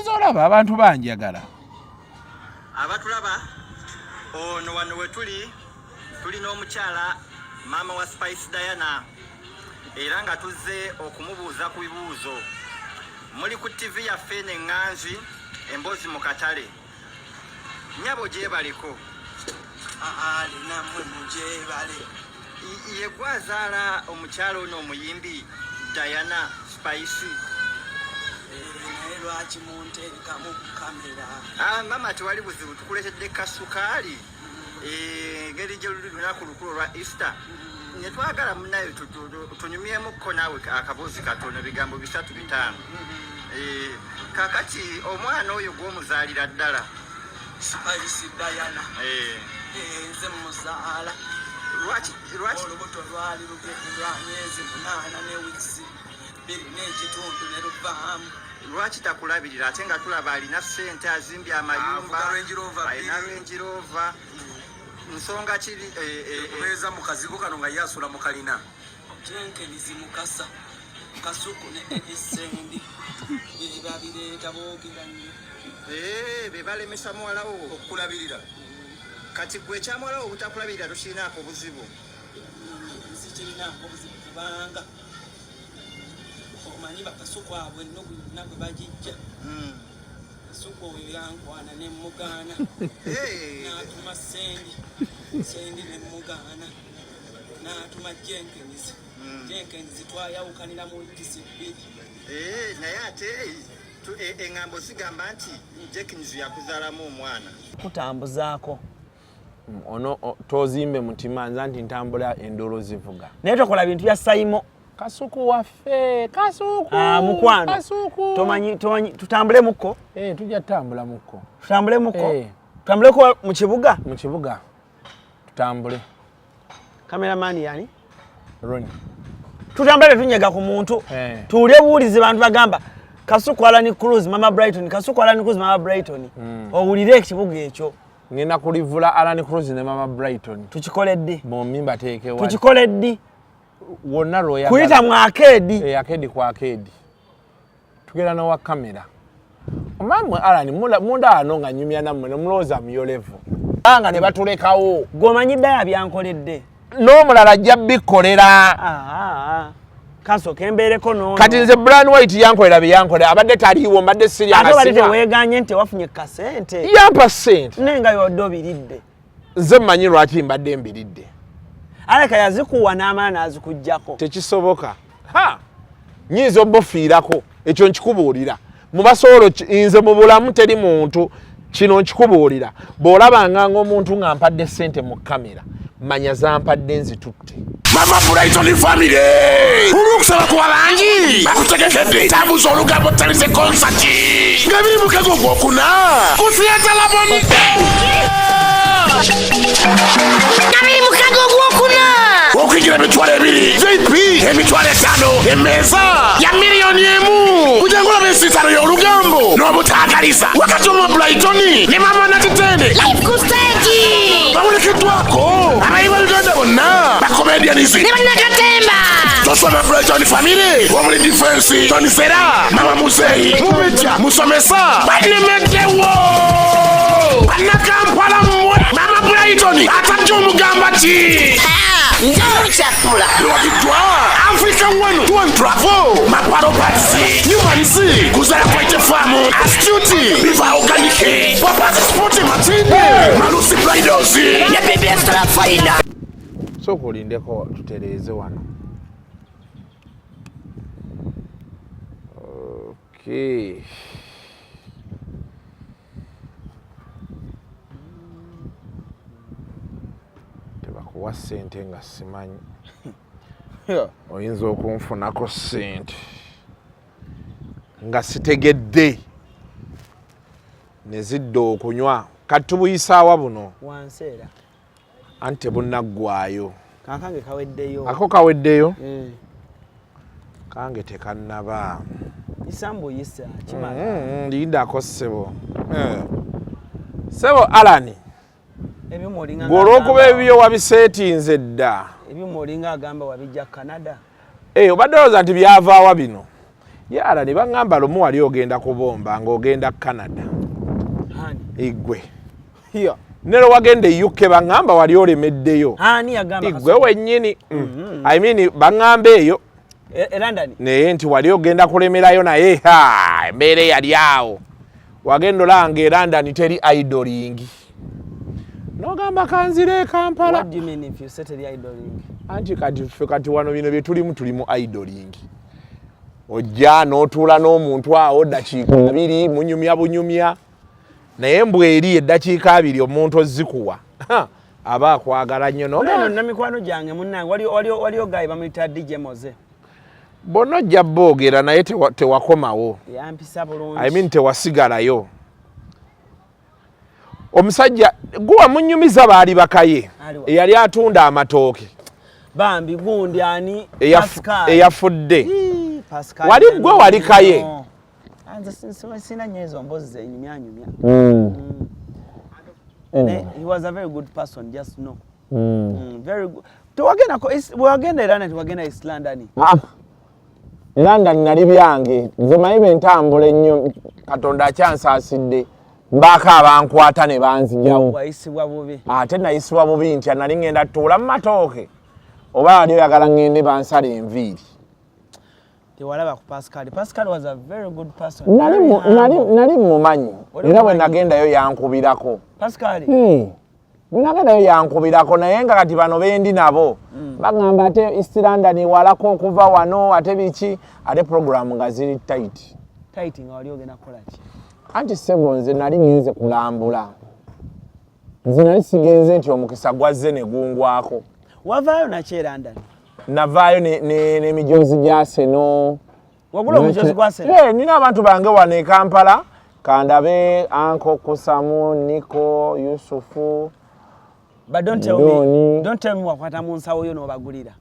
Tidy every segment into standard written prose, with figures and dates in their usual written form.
Ndowooza olaba abantu banjagala. Abatulaba ono wano wetuli tuli n'omukyala maama wa Spice Diana era nga tuzze okumubuuza ku bibuuzo. Muli ku TV yaffe eno eŋŋanzi emboozi mu katale. Nnyabo gyebaleko. Ali nammwe mugyebale. Ye gwe azaala omukyala ono omuyimbi Diana Spice? Naye lwaki munteekamu kamera? Ah, mama tewali buzibu, tukuleetedde kasukaali engeri gye luli lunaku lukulu olwa Easter ne twagala munaye tunyumyemukko naawe akaboozi katono, bigambo 3 5. Kakati omwana oyo gw'omuzaalira ddala? Spice Diana. Nze muzaala. Lwaki? Lwaki? Olubuto lwali lwa myezi 8 ne wiiki 2 n'ekitundu ne luvaamu. Lwaki takulabirira ate nga tulaba alina ssente, azimbye amayumba, Avuga Range Rover alina bbiri. Range Rover. Nsonga kiri Kubeeza mu kazigo kano nga ye asula mu kalina. Jenkins Mukasa, Kasuku ne Eddie Sendi be babireeta, boogera nnyo. Be balemesa muwala wo okukulabirira. Kati gwe ekya muwala wo obutakulabirira tokirinaako buzibu? Sikirinaako buzibu kubanga omanyi bakasuku abo ennugu yonna gwe bagijja. Kasuku oyo yankwana ne mugaana. N'atuma Sendi, Sendi ne mugaana. N'atuma Jenkins. Jenkins twayawukanira mu wiiki 2. Naye ate eŋŋambo zigamba nti Jenkins yakuzaalamu omwana. Kutambuzaako. Ono tozimbe mutima nza nti ntambula endolo zivuga. Naye tokola bintu bya Saimo. Kasuku waffe, Kasuku. Mukwano. Kasuku. Tomanyi, tomanyi, tutambule mukko. Tujja tutambula mukko. Tutambule mukko. Tutambuleko mu kibuga. Mu kibuga. Tutambule. Cameraman yani? Ronnie. Tutambule tetunyega ku muntu. Tuwulire buwulizi bantu bagamba Kasuku Alan Cruz Mama Brighton, Kasuku Alan Cruz Mama Brighton. Owulire ekibuga ekyo. Ngenda kulivula Alan Cruz ne Mama Brighton. Tukikole ddi? Bombi mbateeke wali. Tukikole ddi? Wonna lw'oyagala. Kuyita mu arcade. Arcade ku arcade. Tugenda n'owa kamera. Omamwe Alan munda wano nga nnyumya nammwe ne mulowooza mu yo level. Nga ne batulekawo. Gwe omanyi ddala byankoledde. N'omulala ajja bikkolera. Kasooke mbeereko n'ono. Kati nze Brian White yankolera bye yankolera, abadde taliiwo, mbadde sirya Ate obadde nga sinywa. teweegaanye nti tewafunye kasente. Yampa ssente. Naye nga yodde obiridde. Nze mmanyi lwaki mbadde mbiridde. Aleka yazikuwa n'amala n'azikuggyako. Tekisoboka. Ha! Nnyinza obufiirako, ekyo nkikubuulira. Mubasobola nze mu bulamu teri muntu, kino nkikubuulira. Bw'olabanga ng'omuntu nga mpadde ssente mu kamera, manya zampadde nzitutte. Mama Brighton family olw'okusaba kwa bangi bakutegekedde tambuza olugambo talize concert nga biri mu kago ogwokuna ku Theatre Labonite. Nga biri mu kago ogwokuna. Okuyingira 20,000, VIP 5,000, emmeeza ya 1,000,000. Kujja ng'olaba ensiisano y'olugambo n'obutaagaliza wakati wa Mama Brighton ne Mama Nakitende. Live ku stage. Bawerekeddwako abayi ba Uganda bonna, ba comedians ne bannakatemba. Tosoma Brighton family omuli Defense, Tony Sera, Mama Muzeyi, Mubejja, Musomesa, banemeddewo. Bannakampala mmwe, Mama Brighton atajja omugamba ki? Njamukyapula. Lwagiddwa Africa One, Two and Travel, Maparo Parts, Newmans, Kuzala Kwete Farm, Astute, Biva Organic, Papa's Sport Matinde, Malusi Bridals, ne BBS Faina. Sooka olindeko tutereeze wano. Okay. Tebakuwa ssente nga simanyi. Oyinza okunfunako ssente nga sitegedde ne zidda okunywa. Kati tubuyisaawa buno? Wansi era. Anti tebunnaggwaayo. Kankange kaweddeyo. Ako kaweddeyo? Kange tekannaba. Isa mbuyisa, kimala. Lindako ssebo. Ssebo Alan. Ebyuma olinga Gwe olw'okuba ebyo wabiseetinze dda. Ebyuma olinga agamba wabijja Canada. Obadde olowooza nti byavaawa bino. Yala ne baŋŋamba lumu wali ogenda kubomba ng'ogenda Canada. Igwe nero wagenda e UK, baŋŋamba wali olemeddeyo. Ani yagamba? Igwe wennyini. I mean, baŋŋamba eyo. E London. Naye nti wali ogenda kulemerayo, naye ha, embeera eyali awo wagenda olaba nga e London teri idling, nogamba kanzire e Kampala. What do you mean if you say teri idling? Anti kati ffe kati wano bino bye tulimu, tulimu idling. Ojja n'otuula n'omuntu awo ddakiika 20, munyumya bunyumya, naye mbw eri eddakiika 20 omuntu ozikuwa, Ha, aba akwagala nnyo. Neno Noga nna mikwano gyange munnange, waliyo guy bamuyita DJ Moze. Bonna ojja boogera naye tewakomawo. Yampisa bulungi. I mean, tewasigalayo. Omusajja guwa munyumiza baali bakaye. Aliwa? Eyali atunda amatooke. Bambi gundi ani? Pascal. Eyafudde. Ii, Pascal. Wali gwe wali kaye. No. Ah, nze sina nnyo ezo mbozi zenyumyanyumya. Ne, he was a very good person, just know. Very good. Tewagenda bwewagenda era ne tewagenda East London? Ah, London nali byange, nze manyi bentambula ennyo. Katonda akyansaasidde, mbaako abankwata ne banzijawo. Wayisibwa bubi. Ate nayisibwa bubi ntya? Nali ngenda tuula mu matooke, oba wali oyagala ngende bansala enviiri? Tewalaba ku Pascal? Pascal was a very good person. Nali Very humble. Nali mumanyi. Wali Era bwe omumanyi? nagendayo yankubirako. Pascal. Bwe nagendayo yankubirako, naye nga kati bano bendi nabo bagamba ate East London walako okuva wano, ate biki, ate program nga ziri tight. Tight nga wali ogenda kukola ki? Anti sebo, nze nali ngenze kulambula. Nze nali sigenze nti omukisa gwazze ne gungwako. Wavaayo naki e London? Navaayo n'emijoozi gya Arsenal. Wagula omujozi gwa Arsenal? Eh, nina abantu bange wano e Kampala, kandabe anko Kusamu, Niko, Yusufu. But don't tell Ndoni. me, don't tell me wakwata mu nsawo yo n'obagulira,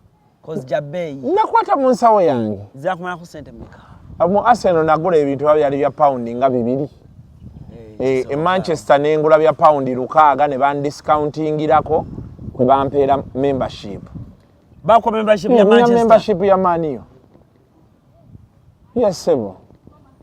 'cause ja bbeeyi. Nakwata mu nsawo yange. Zakumalako sente mmeka? Mu Arsenal nagula ebintu biba byali bya pawundi nga 2. Eh, e Manchester nengula bya pawundi 6 ne bandiscountingirako kwe bampeera membership. Bakuwa membership ya Nina Manchester? Membership ya Man U. Yes sebo,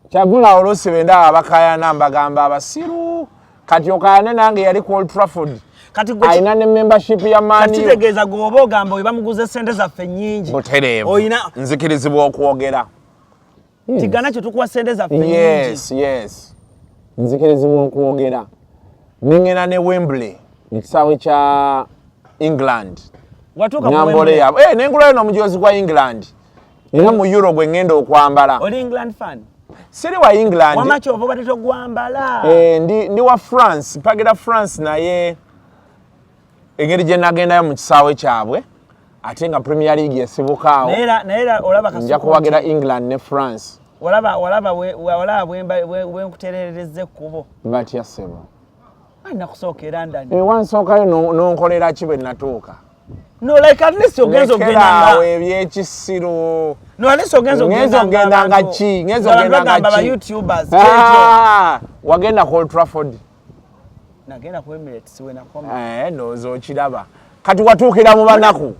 kyagula. Oluusi bwe ndaba abakayana mbagamba abasiru. Kati okayane nange yali ku Old Trafford, Kati gwe alina ne membership ya kati Man U. kitegeeza gwe oba ogamba oyo bamuguze sente zaffe nnyingi. Butereevu. Oyina Nzikirizibwa okwogera. Tigana kyo tukuwa sente zaffe nnyingi. Yes, nzikirizibwa okwogera. Nengenda ne Wembley, ekisaawe kya England. Watuuka ku Nyambole Wembley? yaabwe. Eh, nengulayo n'omujozi gwa England, era mu Euro gwe ngenda okwambala. Oli England fan? Siri wa England. Wama kyova obadde togwambala. Eh, ndi wa France, mpagira France, naye engeri gye nagendayo mu kisaawe kyabwe ate nga Premier League esibukaawo, Naye era olaba nja Kasuku, kuwagira England ne France. Walaba bwe nkuterereza ekkubo. Batya ssebo? Alina kusooka e London. Eh, wansookayo nonkolera ki bwe natuuka? No, like at least ogenza ogenda Lekeraawo nga ebyekisiru. No, at least ogenza Ngenza ogenda ogenda nga ki? Ngenza abantu ogenda nga bagamba ba ki? YouTubers kyekyo. Ah, wagenda ku Old Trafford? Nagenda ku Emirates we nakoma. Eh, ndowooza okiraba kati watuukira mu banaku.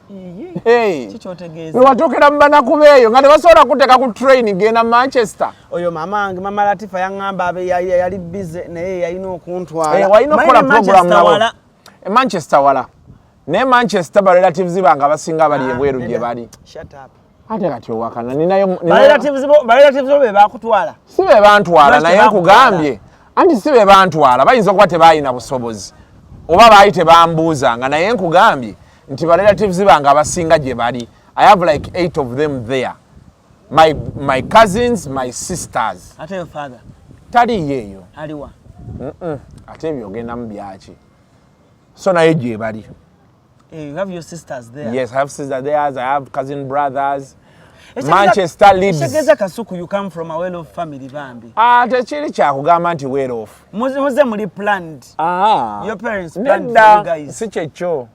Iye. Hey. Kikyotegeeza? Watuukira mu banaku beeyo nga tebasobola kuteeka ku train genda Manchester. Oyo mama wange, mama Latifa, yaŋŋamba yali busy naye yalina okuntwala. Eh, walina Manyi okukola ne program Manchester nabo. wala. E Manchester wala, naye Manchester ba relatives bange abasinga bali Ah, ebweru gye neda. bali. Shut up. Ate kati owakana ninayo Ba relatives bo be bakutwala? Si be bantwala. Lwaki Naye tebakutwala? nkugambye anti si be bantwala, bayinza okuba tebalina busobozi oba baali tebambuuzanga, naye nkugambye nti ba relatives bange abasinga gye bali. I have like eight of them there, my cousins, my sisters. Ate yo father? Taliyo eyo. Aliwa? Ate ebyo ogendamu byaki? So naye gye bali. Eh, you have your sisters there? Yes, I have sisters there, I have cousin brothers. Manchester, Leeds. Ekitegeeza Kasuku, you come from a well off family bambi. Ah, tekiri kyakugamba nti well off. Muze muli planned. Ah. Your parents planned for you Nedda, guys. si kyekyo.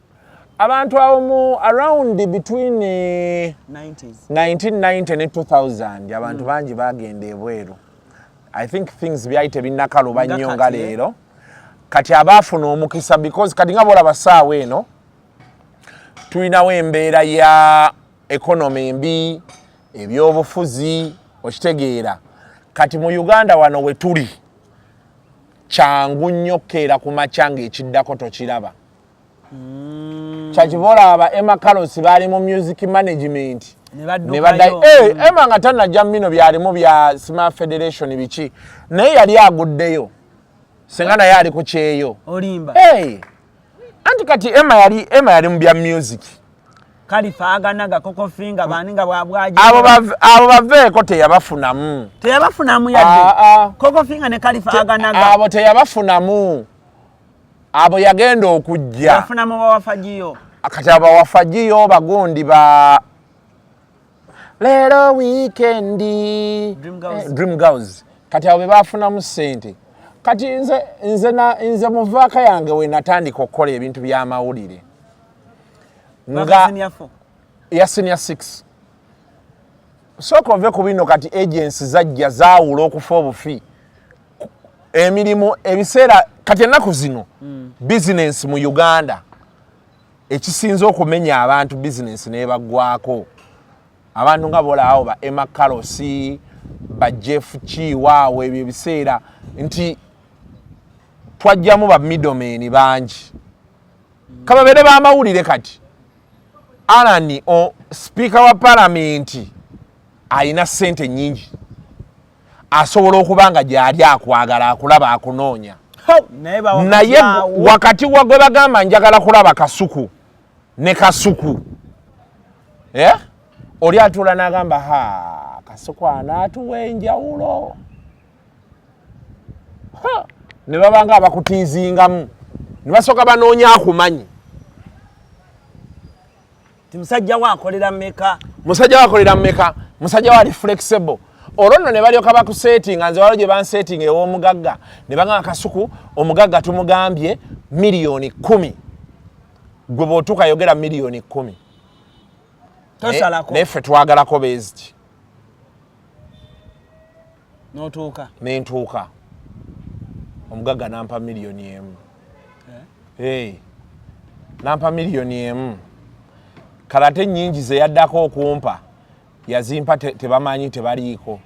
Abantu awo mu around between 90s. 1990 ne 2000, abantu bangi bagenda ebweru. I think things byali tebinnakaluba Nga nnyo nga kati, eh? leero. Kati abaafuna omukisa, because kati nga bwolaba saawa eno tulinawo embeera ya economy embi, ebyobufuzi. Okitegeera? Kati mu Uganda wano we tuli, kyangu nnyo okukeera ku makya ng'ekiddako tokiraba. Kyakiva olaba Emma Carlos baali mu music management. Ne Ne baddukayo. baddayo. Eh, Emma nga tannajja mino byalimu bya Smart Federation biki, naye yali aguddeyo, senga naye ali ku kyeyo. Olimba. Hey! Anti kati Emma yali mu bya music. Kalifa Aganaga, Kokofinga, bani nga bwabwaji. Abo baveeko, teyabafunamu. Teyabafunamu yadde? Ah, ah. Kokofinga ne Kalifa Aganaga? Abo teyabafunamu. Abo yagenda okujja Yafunamu bawafagiyo. Kati abawafagiyo bagundi ba leero weekendi. Dream Girls. Eh, Dream Girls. Kati abo be bafunamu ssente. Kati nze mu vaaka yange we natandika okukola ebintu by'amawulire nga Senior four. Ya senior 6. Sooka ove ku bino. Kati agency zajja zaawula okufa obufi emirimu ebiseera. Kati ennaku zino bizinensi mu Uganda ekisinza okumenya abantu bizinensi nebaggwako, abantu nga bolaawo ba Emma Carlos, ba Jeff Kiwaawo, ebyo ebiseera nti twajjamu ba middlemen bangi kababeere b'amawulire. Kati Alan, o sipiika wa palamenti alina ssente nnyingi, asobola okuba nga gyali akwagala, akulaba, akunoonya. Naye ba Naye awo. Wakati wa gwe bagamba njagala kulaba Kasuku ne Kasuku, eh? Oli atuula n'agamba, "Ha, Kasuku anaatuwa enjawulo." Ha! Ne babanga abakutiizingamu ne basooka banoonya akumanyi. Ti musajja we akolera mmeka? Musajja wakolera mmeka? Musajja we ali flexible? Olwo nno ne balyoka bakuseetinga. Nze waliwo gye banseetinga ew'omugagga ne bagamba, "Kasuku, omugagga tumugambye 10 million, gwe bw'otuuka yogera 10 million." Tosalako. Naye ffe twagalako beeziti. N'otuuka. Nentuuka, omugagga nampa 1 million. Hey, nampa 1 million. Kale ate nnyingi ze yaddako okumpa yazimpa tebamanyi, tebaliiko.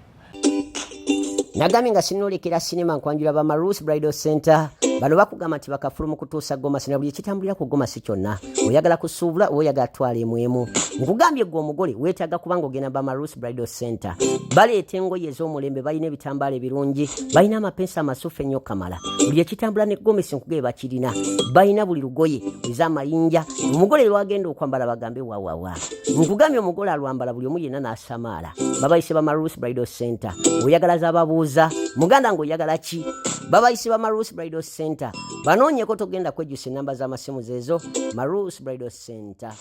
Nagambye nga sinolekera sinema nkwanjula ba Marus Bridal Center. Bano bakugamba nti bakafulu mu kutuusa gomasi na buli ekitambulira ku gomasi kyonna. Oyagala kusuubula oba oyagala twala emu emu, nkugambye gwe omugole weetaaga kubanga ogenda ba Marus Bridal Center. Baleeta engoye ez'omulembe, balina ebitambaala ebirungi, balina amapensa amasufu ennyo kamala. Buli ekitambula ne gomesi nkugambye bakirina. Balina buli lugoye ez'amayinja, omugole lwagenda okwambala bagambe wawawa. Nkugambye omugole alwambala buli omu yenna n'asamaala. Babayise ba Marus Bridal Center. Oyagala zababuuza muganda ng'oyagala ki? Babayise ba Marus Bridal Center, banoonyeko, togenda kwejjusa. Enamba z'amasimu zeezo, Marus Bridal Center.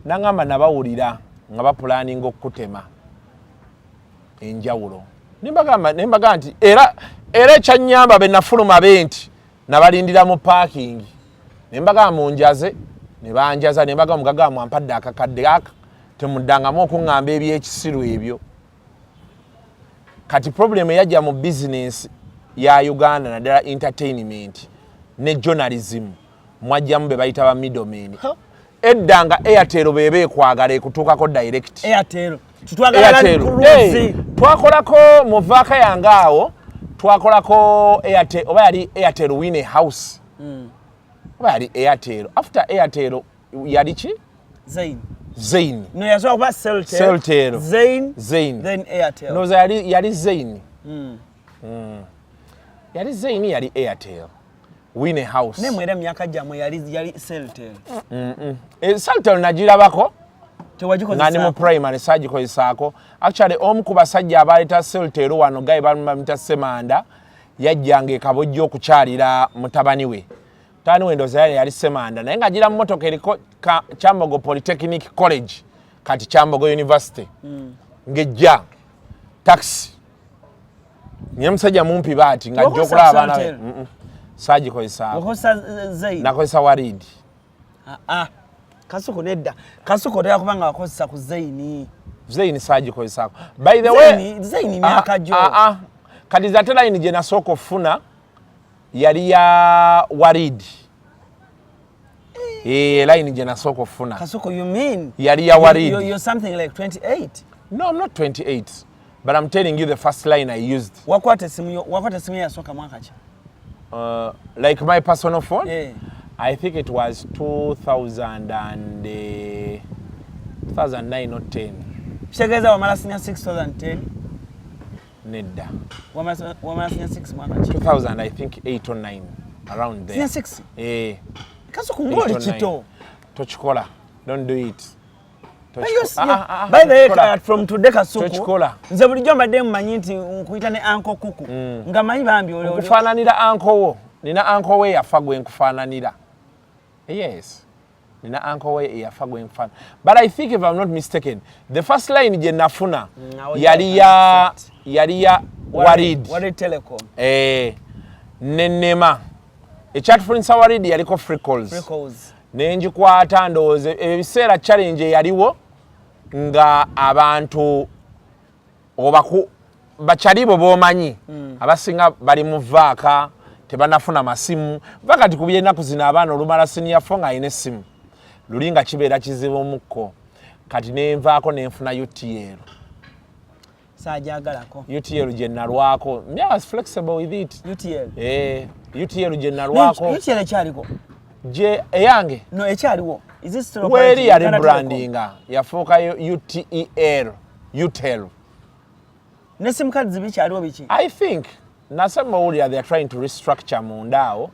Nangamba, "Nabawulira nga bapulaninga okukutema enjawulo." Nembagamba nti era ekyanyamba be nafuluma be nti nabalindira mu parking, nembagamba munjaze, ne banjaza. Nembagamba, "Mugagamba mwampadde akakadde aka, temuddangamu okuŋŋamba ebyekisiru ebyo." Kati problem eyajja mu bizinensi ya Uganda, naddala entertainment ne journalism, mwajjamu be bayita ba middlemen. Edda nga Airtel beba ekwagala ekutuukako direct. Airtel tutwagala. Airtel. Hey, twakolako mu vaaka yange awo, twakolako Airtel, oba yali Airtel Win House, oba yali Airtel, after Airtel yali ki? Zain. Zain. No, yasobola kuba Celtel. Celtel. Zain. Zain. Then Airtel. Ndowooza yali Zain. Yali Zain, yali Airtel Win House. Naye mwera emyaka gyammwe yali Celtel. Eh, Celtel nagirabako nga ndi mu Tewagikozesaako? primary, saagikozesaako. Actually omu ku basajja abaleeta Celtel wano, gaye bamuyita Semanda, yajjanga ekabojja okukyalira mutabani we. Mutabani we ndowooza yali Semanda, naye ng'agira mu motoka eriko Kyambogo Polytechnic College, kati Kyambogo University, ng'ejja taxi nye musajja mumpi baati ng'ajja Wakozesa okulaba abaana be. Celtel? Saagikozesaako. Wakozesa Zain? Nakozesa Waridi. Ah, ah. Kasuku nedda, Kasuku otera kuba nga wakozesa ku Zaini. Zaini saagikozesaako, by the way. Zaini myaka gyo. Ah, ah. Kati zate line gye nasooka okufuna yali ya Waridi. Eh, line gye nasooka okufuna Kasuku, you mean yali ya Waridi. You're something like 28. No, I'm not 28, but I'm telling you the first line I used. Wakwata esimu yo, wakwata esimu yasooka mwaka ki? Like my personal phone? Yeah. I think it was 2000 and, 2009 or 10. Kitegeeza wamala senior 6 2010? Nedda. Wamala senior 6 mwaka ki? 2000, I think 8 or 9, around there. Senior 6? Eh. Kasuku, ng'oli 8 or 9. kito. Tokikola. Don't do it. Ah, ah, by the way, from today, Kasuku, Tokikola. nze bulijjo mbadde mumanyi nti nkuyita ne Uncle Kuku, nga manyi bambi oli Nkufaananira uncle wo. Nina uncle we yafa gwe nkufaananira. Yes, nina uncle we eyafa gwe nkufaananira. But I think, if I'm not mistaken, the first line gye nafuna awo yali ya yali ya Warid. Warid Telecom. Eh, nenema ekyatufunisa Warid yaliko free calls. Free calls. Nengikwata, ndowooza ebiseera challenge eyaliwo nga abantu obaku bakyalibo bomanyi abasinga bali mu vaaka, tebanafuna masimu. Va kati ku byenaku zino, abaana olumala senior four nga alina essimu, luli nga kibeera kizibu mukko. Kati nenvaako nenfuna UTL. Saajagalako. UTL gye nalwako. Me, I was flexible with it. UTL. Eh, UTL gye nalwako. UTL ekyaliko? Gye eyange. No, ekyaliwo? Is it still Weri operating? yali Uganda Telecom? brandinga yafuukayo UTEL, UTEL. Ne sim cards bikyaliwo biki? I think nasema owulira they are trying to restructure munda awo,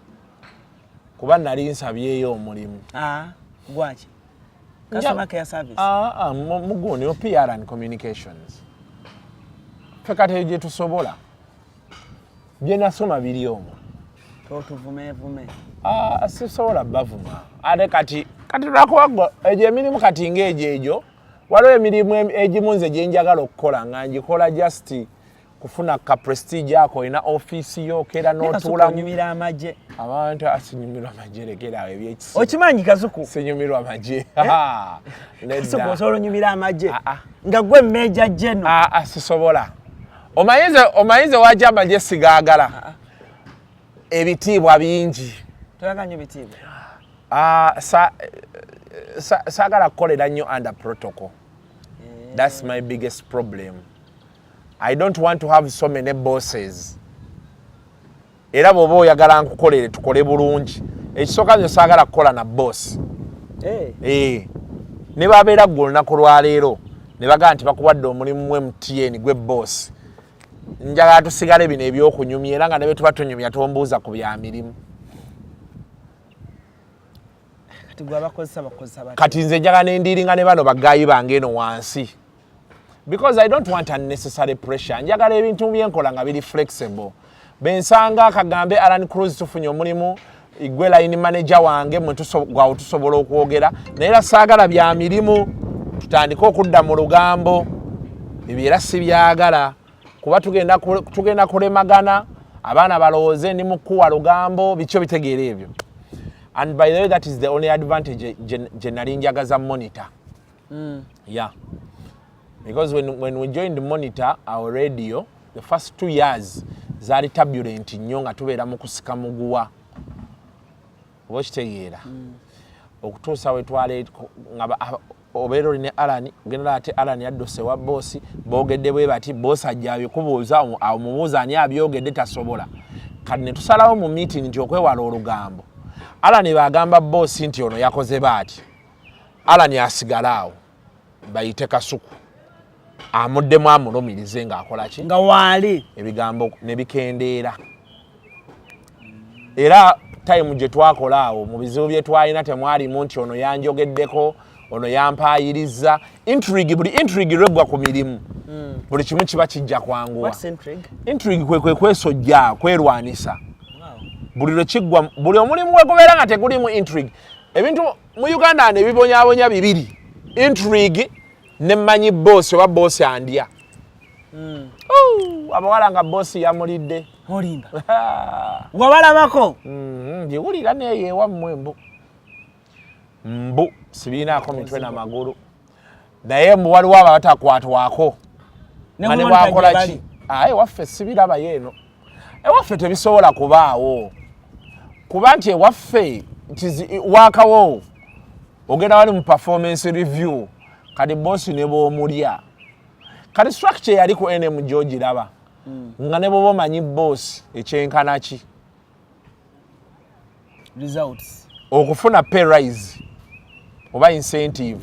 kuba nali nsabyeyo omulimu. Ah, gwaki? Customer care service? Ah, ah, mugundi mu PR and communications. Ffe kati eyo gye tusobola, bye nasoma biri omwo. Totuvumevume. Ah, sisobola bavuma. Ate kati lwakuba gwe egyo emirimu kati ng'egyo egyo, waliwo emirimu egimu nze gye njagala okukola nga ngikola just kufuna ka prestige ako. Olina ofiisi yo, okeera n'otuulamu. Onyumira amagye. Abantu asinyumirwa amagye, lekera awo ebyekisi. Okimanyi, Kasuku? Sinyumirwa amagye. Kasuku, osobola onyumira amagye nga gwe Major General? Ah, ah, sisobola. Omanyize waki amagye sigaagala? Ebitiibwa bingi. Toyaga nnyo bitiibwa? Ah, saagala kukolera nnyo under protocol. That's my biggest problem. I don't want to have so many bosses. Era bw'oba oyagala nkukolere, tukole bulungi, ekisooka nze saagala kukola na boss. Eh. Ne babeera ggwe olunaku lwaleero ne bagamba nti bakuwadde omulimu mu MTN, gwe boss, njagala tusigale bino ebyokunyumya, era nga ne bwe tuba tunyumya tombuuza ku bya mirimu. Kati gwe abakozesa bakozesa batya? Kati nze njagala nendiiringa ne bano bagaayi bange eno wansi, because I don't want unnecessary pressure. Njagala ebintu byenkola nga biri flexible. Bensanga akagambe, "Alan Cruz, tufunye omulimu, gwe line manager wange, mwe gwawe tusobola okwogera." Naye era saagala bya mirimu tutandike okudda mu lugambo. Ebyo era sibyagala, kuba tugenda kulemagana, abaana balowooze ndi mukuwa lugambo bikyo bitegeera ebyo. And by the way, that is the only advantage gye nali njagaza Monitor. Yeah, because when we joined Monitor, our radio, the first 2 years zaali turbulent nnyo, nga tubeera mu kusika muguwa, oba okitegeera, okutuusa wetwale nga obeera oli ne Alan, ogenda ate Alan yadduse wa boosi, boogedde bwe bati, boosi ajja abikubuuza, omubuuza ani abyogedde, tasobola. Kati ne tusalawo mu meeting nti okwewala olugambo, Alan bagamba boosi nti ono yakoze baati, Alan asigale awo, bayite Kasuku amuddemu amulumirize ng'akola ki. Nga waali. Ebigambo ne bikendeera. Era time gye twakola awo, mu bizibu bye twalina temwalimu nti ono yanjogeddeko, ono yampaayiriza. Intrigue, buli intrigue lweggwa ku mirimu, buli kimu kiba kijja kwanguwa. What's intrigue? Intrigue kwe kwesojja, kwerwanisa. Buli lwe kiggwa, buli omulimu we gubeera nga tegulimu intrigue. Ebintu mu Uganda ne bibonyaabonya bibiri: intrigue nemmanyi boosi oba boosi andya. Ouh, abawala nga boosi yamulidde. Olimba, wabalabako? Ngiwulira neeyo ewammwe mbu sibiinaako mitwe namagulu, naye mbu waliwo abo abatakwatwako. Ne nga ne mu Monitor bwakola gye ki bali. Aye ewaffe sibirabayo eno. Ewaffe tebisobola kubaawo, kuba nti ewaffe wakawo ogenda wali mu performance review, kati boosi ne bwomulya. Kati structure yali ku NMG ogiraba, nga ne bwoba omanyi boss ekyenkana ki, Results. Okufuna pay rise oba incentive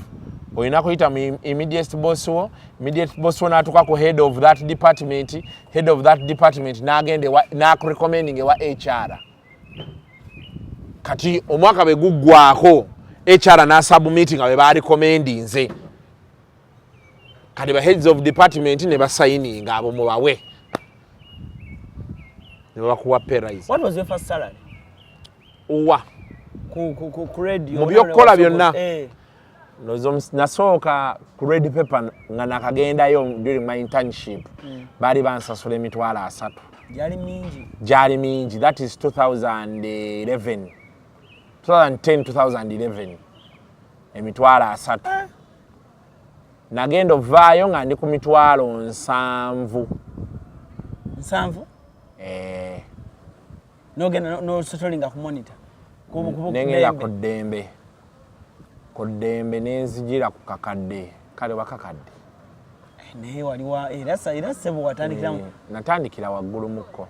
olina kuyita mu immediate boss wo. Immediate boss wo n'atuuka ku head of that department. Head of that department n'agenda n'akurecommending ewa HR. Kati omwaka bwe guggwako, HR n'asubmit nga bwe barecommendinze. Kati ba heads of department ne basayininga, abo mubawe, ne babakuwa pay rise. What was your first salary? Wa? Ku radio. Mu by'okukola byonna? Eh. Ndowooza nasooka ku Red Pepper nga nakagendayo during my internship, baali bansasula 30,000. Gyali mingi. Gyali mingi. That is 2011, 2010, 2011, 30,000. Nagenda ovaayo nga ndi ku 70,000. 70? Eh. Nogenda nosettlinga ku Monitor. Nengenda ku Ddembe, ku Ddembe nenzijira ku kakadde, kale wakakadde. Naye waliwa era sebo watandikiramu. Eh, natandikira waggulu mukko,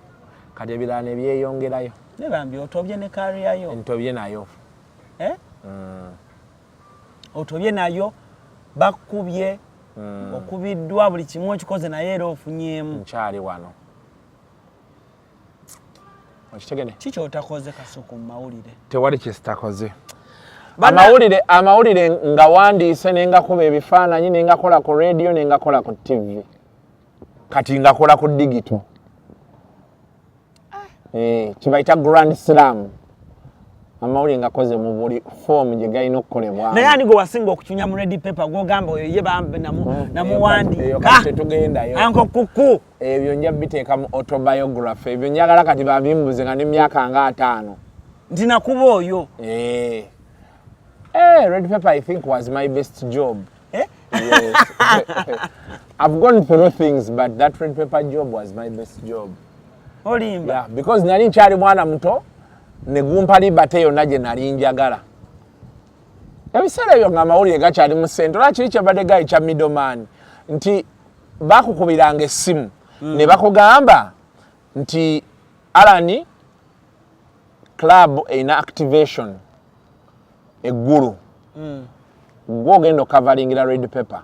kati ebirala ne byeyongerayo. Ne bambi otobye ne career yo. Ntobye nayo. Eh? Otobye nayo, bakubye, okubiddwa, buli kimu okikoze, naye era ofunyeemu. Nkyali wano, okitegede? Ki kyotakoze, Kasuku, mu mawulire? Tewali kyesitakoze. Amawulire nga wandiise, nengakuba ebifaananyi, nengakola ku radio, nengakola ku TV, kati ngakola ku digital. Eh, kibayita grand slam. Amawulire ngakoze mu buli form gye galina okukolebwamu. Naye ani gwe wasinga okucunya mu Red Pepper, gwogamba oyo ye bambi Eyo namuwandiika? Kati tetugendayo. Anko kuku. Ebyo nja biteeka mu autobiography. Ebyo njagala kati babimbuze nga nemyaka nga 50. Nti nakuba oyo. Eh. Eh, Red Pepper, I think, was my best job. Eh? Yes. I've gone through things, but that Red Pepper job was my best job. Olimba. Yeah, because nali nkyali mwana muto, ne gumpa liberty yonna gye nali njagala. Ebiseera ebyo nga amawulire gakyali mu ssente, olwa kiri kyabadde gayi kya middleman, nti bakukubiranga essimu ne bakugamba nti Alan, club erina activation eggulu, gwe ogenda okavalingira Red Pepper.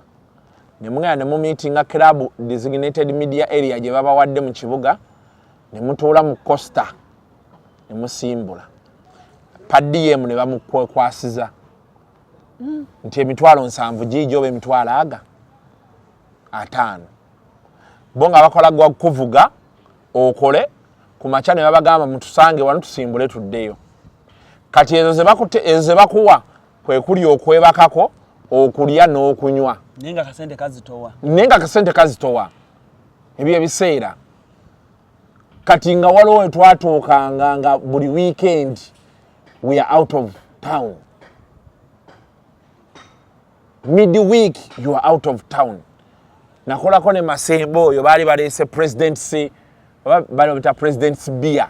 Ne mugenda ne mumeetinga club designated media area gye babawadde mu kibuga, ne mutuula mu coaster ne musimbula per diem, ne bamukwasiza nti 70,000 giigi oba 500,000. Bo nga bakola gwa kuvuga okole ku makya, ne babagamba mutusange wano tusimbule tuddeyo. Kati ezo ze bakuwa kwe kuli okwebakako, okulya n'okunywa. Naye nga kasente kazitowa. Naye nga kasente kazitowa. Ebyo ebiseera kati nga waliwo we twatuukanga nga buli weekend we are out of town, mid week you are out of town. Nakolako ne Masembe oyo, baali baleese presidency oba baali babita President's beer,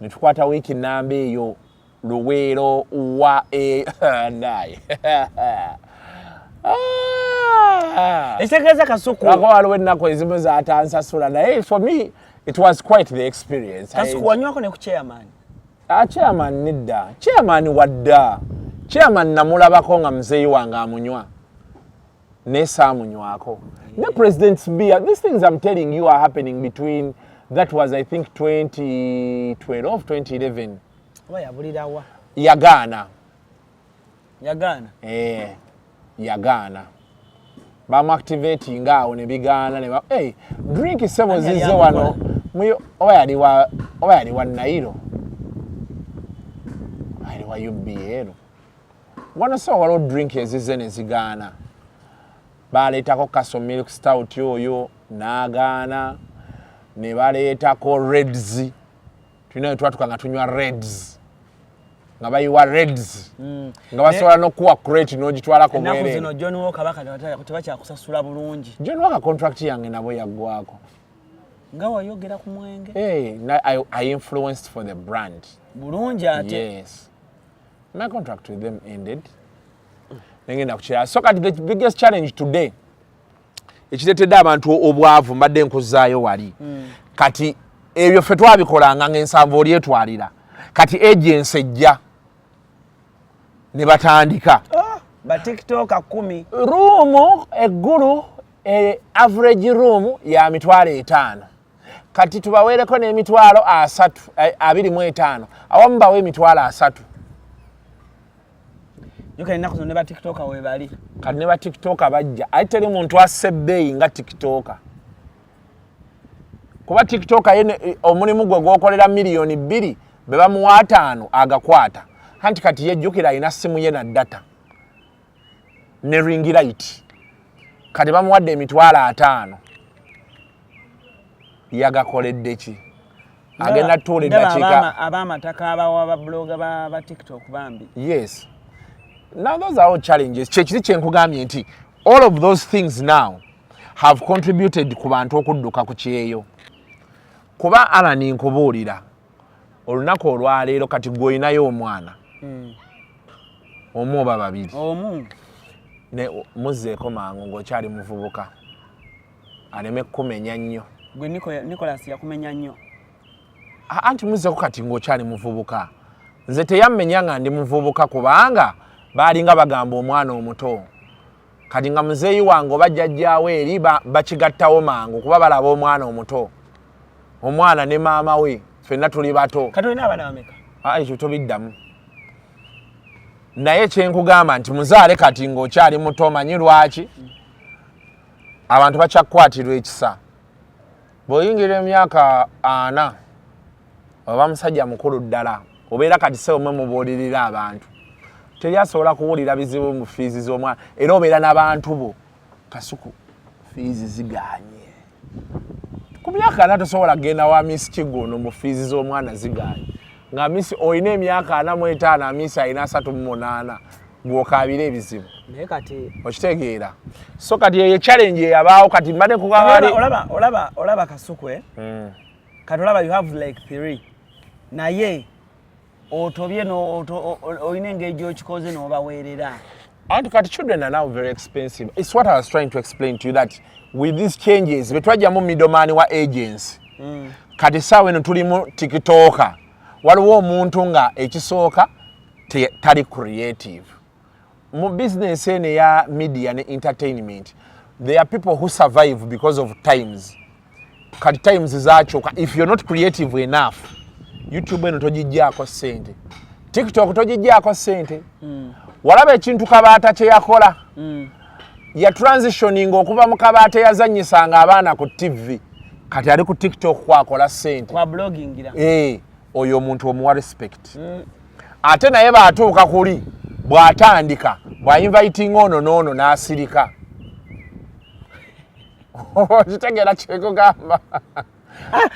netukwata wiiki namba eyo Luweero wa naye. Ah. Ekitegeeza, Kasuku, Lwako waliwo ennaku ezimu zatansasula, naye for me it was quite the experience. Kasuku, wanywako ne ku chairman? Ah, chairman nedda, chairman wadda. Chairman namulabako nga muzeeyi wange amunywa, naye saamunywako. Ne President's beer, these things I'm telling you are happening between, that was I think 2012, 2011. Oba yabulirawa? Yagaana. Yagaana? Eh, yagaana. Bamuactivatinga awo ne bigaana ne ba hey, drink sebo. Ani yali zizze wano oba yali wa Nairo, yali wa UBL wano. So waliwo drink ezizze ne zigaana. Baleetako Castle Milk Stout, oyo n'agaana, ne baleetako Reds. Tulina we twatuka nga tunywa Reds, nga bayiwa Reds, nga basobola n'okuwa crate n'ogitwalako Ennaku bwereere. zino John Walker baka tebakyakusasula bulungi. John Walker contract yange nabo yaggwako. Nga wayogera ku mwenge. Hey, I influenced for the brand. Bulungi ate. Yes, my contract with them ended, nengenda ku kirala. So kati the biggest challenge today Ekireetedde abantu obwavu, mbadde nkuzaayo wali. Kati ebyo ffe twabikolanga ngaensanvu olyetwalira. Kati agency ejja ne batandika Ba TikToker 10. Room eggulu, average room ya 50,000. Kati tubaweereko n'emitwalo 30, 25, awamu bawe 30,000. Jukira ennaku zino ne ba TikToker webali. Kati ne ba TikToker bajja, ate teri muntu assa ebbeeyi nga TikToker, kuba TikToker ye omulimu gwe gwokolera 2 miliyoni, be bamuwa 5 agakwata. Anti kati yejjukira alina simu ye na data ne ring light. Kati bamuwadde 50,000, yagakoledde ki? Agenda tuula Ndaba eddakiika. Ab'amataka abawa ba blogger ba TikTok bambi. Yes, now those are all challenges. Kyekiri kyenkugambye nti all of those things now have contributed ku bantu okudduka ku kyeyo. Kuba Alan, nkubuulira, olunaku olwaleero kati gweolinayo omwana omu oba babiri? Omu. Ne muzzeeko mangu ng'okyali muvubuka, aleme kukumenya nnyo. Gwe Nicholas yakumenya nnyo. Anti muzzeeko kati ng'okyali muvubuka. Nze teyammenya nga ndi muvubuka, kubanga baalinga bagamba omwana omuto. Kati nga muzeeyi wange oba jjajjaawe eri bakigattawo mangu, kuba balaba omwana omuto, omwana ne maama we ffenna tuli bato. Kati olina abaana bameka? Ekyo tobiddamu. Naye kyenkugamba nti muzaale kati ng'okyali muto. Omanyi lwaki abantu bakyakukwatirwa ekisa? Bw'oyingira emyaka 40, oba musajja mukulu ddala, obeera kati seomwe mubuulirira abantu, teri asobola kuwulira bizibu mu fiizi z'omwana, era obeera n'abantu bo. Kasuku, fiizi ziganye. Ku myaka 40 tosobola kugenda wa Miss Kiguno mu fiizi z'omwana ziganye, nga Miss olina emyaka 45, Amisi alina 38, gw'okaabira ebizibu. Naye kati Okitegeera? So kati eyo challenge eyabaawo. Kati mbadde kugamba Olaba Kasukwe. Kati olaba you have like three, naye otobye olina engeri gy'okikoze n'obaweerera. Anti kati children are now very expensive. It's what I was trying to explain to you, that with these changes, betwajjamu middleman wa agency. Kati saawa eno tulimu TikToker. Waliwo omuntu nga ekisooka tali creative. Mu business eno eya media ne entertainment, there are people who survive because of times. Kati times zakyuka. If you're not creative enough, YouTube eno togijjaako ssente, TikTok togijjaako ssente. Walaba ekintu Kabaata kye yakola? Ya transitioning okuva mu Kabaata eyazannyisanga abaana ku TV, kati ali ku TikTok kwakola ssente. Kwa blogingira. Eh, oyo omuntu omuwa respect. Ate naye bw'atuuka kuli, bw'atandika bw'ainvitinga ono n'ono n'asirika. Okitegeera kyekugamba?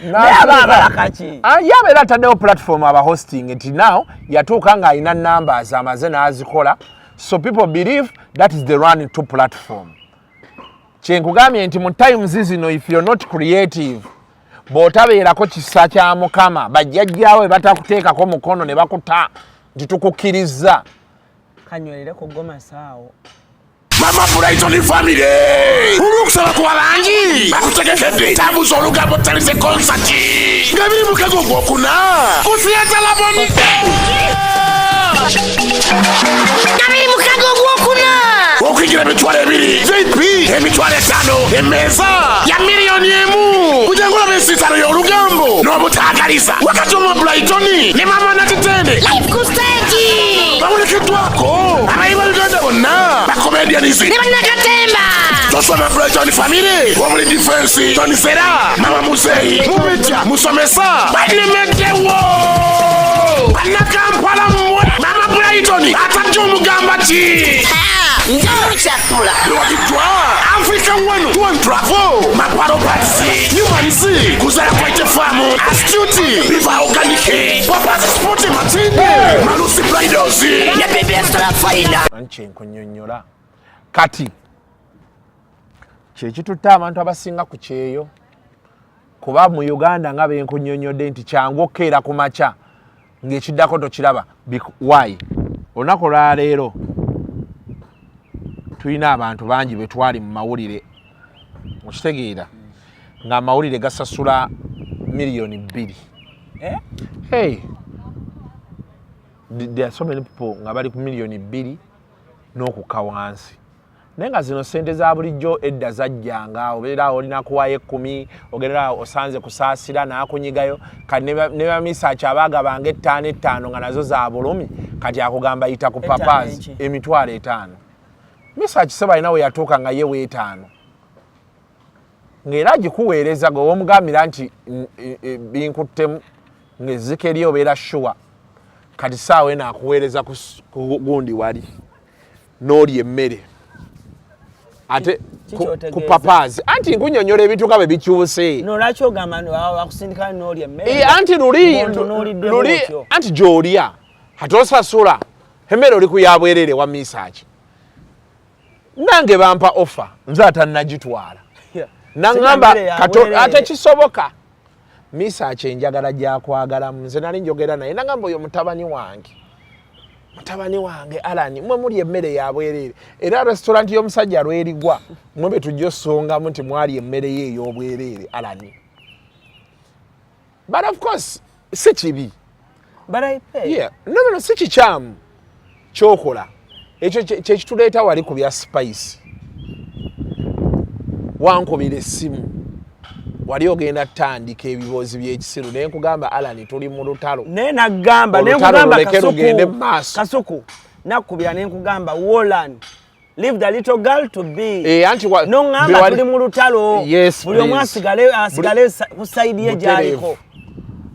Naye aba abalakaki. Ah, ye abeera ataddewo platform aba hosting, nti now yatuuka ng'alina numbers, amaze n'azikola, so people believe that is the run to platform. Kyenkugambye nti mu times zino, if you're not creative, bw'otabeerako kisa kya Mukama, bajjajjaawe batakuteekako mukono ne bakuta nti tukukkiriza. Kanywerere ku gomasaawo. Mama Brighton family, olwokusaba kuba bangi bakutegekedde tambuza olugambo talize konsati nga 26 ogwokuna ku Theatre Labonite. 26 ogwokuna. Okuyingira 20,000, VIP 50,000, emmeeza ya 1 miliyoni kuja ngulaba ensitalo y'olugambo n'obutaagaliza wakati omwa Brighton ne Mama Nakitende live ku stage. Bawerekeddwako abayi ba Uganda bonna, ba comedians ne bannakatemba. Tosoma Brighton family omuli Defense, Tony Sera, Mama Muzeyi, Mubejja, Musomesa, banemeddewo Bannakampala mmwe. Mama Brighton atajja omugamba ki? Njamukyakula. Lwagiddwa Africa One Tour and Travel, Maparo Parts, Humans, Kuzala Kwaite Farm, Astute, Biva Organic, Papas Sport Matinde, Malusi Bridals ne BBS Faina. Anti kyenkunyonnyola kati kyekitutte abantu abasinga ku kyeyo, kuba mu Uganda nga benkunyonnyodde nti kyangu okukeera ku makya ng'ekiddako tokiraba. Why? Olunaku olwaleero tulina abantu bangi betwali mu mawulire. Okitegeera ng'amawulire gasasula 2 miliyoni. Eh? Hey, there are so many people nga bali ku 2 miliyoni n'okukka wansi, naye nga zino sente za bulijjo edda zajjanga obeera olina kuwayo 10, ogendera osanze kusaasira n'akunyigayo. Kati ne bamisaaki abaagabanga etaano etaano nga nazo za bulumi, kati akugamba yita ku Etaano papazi. eki? 50,000. Misaaki se balina we yatuuka nga ye weetaano, ng'era agikuweereza gwe womugambira nti binkuttemu ng'ezzike eri obeera sure. Kati saawa eno akuweereza ku gundi wali n'olya emmere ate Ki ku kyotegeeza? Papaazi anti nkunyonyola ebintu nga bwe bikyuse. No, lwaki ogamba akusindika n'olya emmere? Eh, anti luli Ng'ontunuuliddemu luli otyo. Anti gy'olya ate osasula emmere, oli ku yabwerere wa misaaki. Nange bampa offer, nze atannagitwala. Naŋŋamba Sirya mmere ya bwereere. Ate kisoboka misaaki enjagala gyakwagalamu. Nze nali njogera naye, nagamba oyo mutabani wange, mutabani wange Alani, mwe muli emmere yabwereere, era restaurant y'omusajja lwerigwa mwe be tujja osongamu nti mwali emmere ye ey'obwereere Alani. But of course si kibi. But I pay. Yeah. No, si kikyamu kyokola. Ekyo kyekituleeta wali ku bya Spice. Wankubira essimu, wali ogenda tutandika ebiboozi by'ekisiru, naye nkugamba Alani, tuli mu lutalo. Naye nagamba naye Olutalo nkugamba luleke lugende mu Kasuku, maaso. Kasuku, nakkubira ne nkugamba, "Wolan, leave the little girl to be." Eh, anti noŋŋamba tuli mu lutalo. Yes, buli omu please. asigale ku side ye Butereevu. gy'aliko.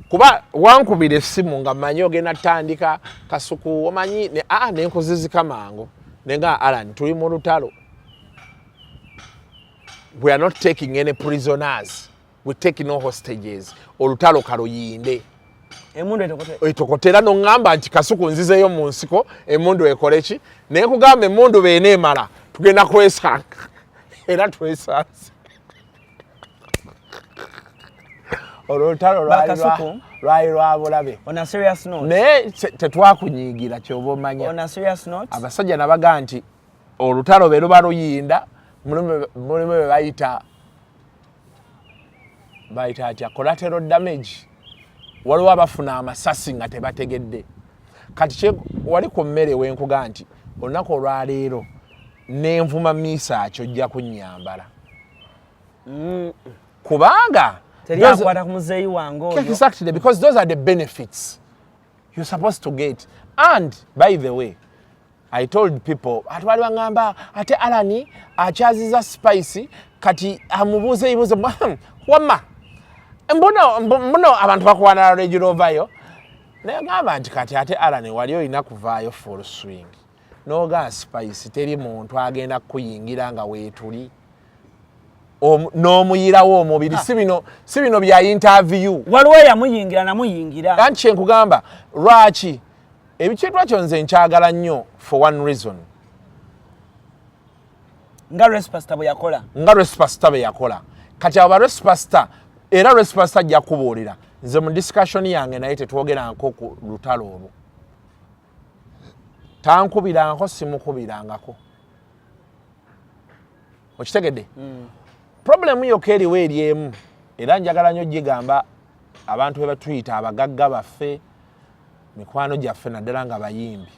Kuba wankubira essimu nga mmanyi ogenda tutandika Kasuku, omanyi aa nenkuzizika mangu nenga Alan, tuli mu lutalo, we are not taking any prisoners, we take no hostages, olutalo kaluyinde. Emundu etokote. Etokotera noŋŋamba nti Kasuku, nzizeeyo mu nsiko, emundu ekole ki? Naye kugamba emundu beeneemala tugenda kwesanga, era twesanze. Olwo olutalo Bakasuku. lwali lwa bulabe. On a serious note. Naye tetwakunyiigira, kyoba omanya. On a serious note. Abasajja nabaga nti olutalo be luba luyinda, mulimu be bayita atya, collateral damage. Waliwo abafuna amasasi nga tebategedde. Kati wali ku mmere wenkuga nti olunaku olwaleero nenvuma miisaaki, ojja kunnyambala kubanga Teri akwata ku muzeeyi wange oyo. Exactly, because those are the benefits you're supposed to get. And by the way, I told people, ate bali baŋŋamba ate Alani akyaziza Spice, kati amubuuze ebibuuzo. Wamma mbuno abantu bakuwana Range Rover, naye gamba nti kati ate Alani wali olina kuvaayo full swing noga Spice, teri muntu agenda kukuyingira nga weetuli n'omuyirawo omubiri. Si bino bya interview. Waliwo eyamuyingira namuyingira. Anti kyenkugamba, lwaki ebikintu kyo nze nkyagala nnyo, for one reason. Nga Respasita bwe yakola. Nga Respasita bwe yakola. Kati abo ba Respasita, era Respasita ajja kubuulira, nze mu discussion yange naye tetwogeranko ku lutalo olwo, tankubirangako, simukubirangako. Okitegedde? Problemu yokka eriwo eri emu, era njagala nnyo gigamba abantu be batuyita abagagga baffe, mikwano gyaffe, naddala nga bayimbi,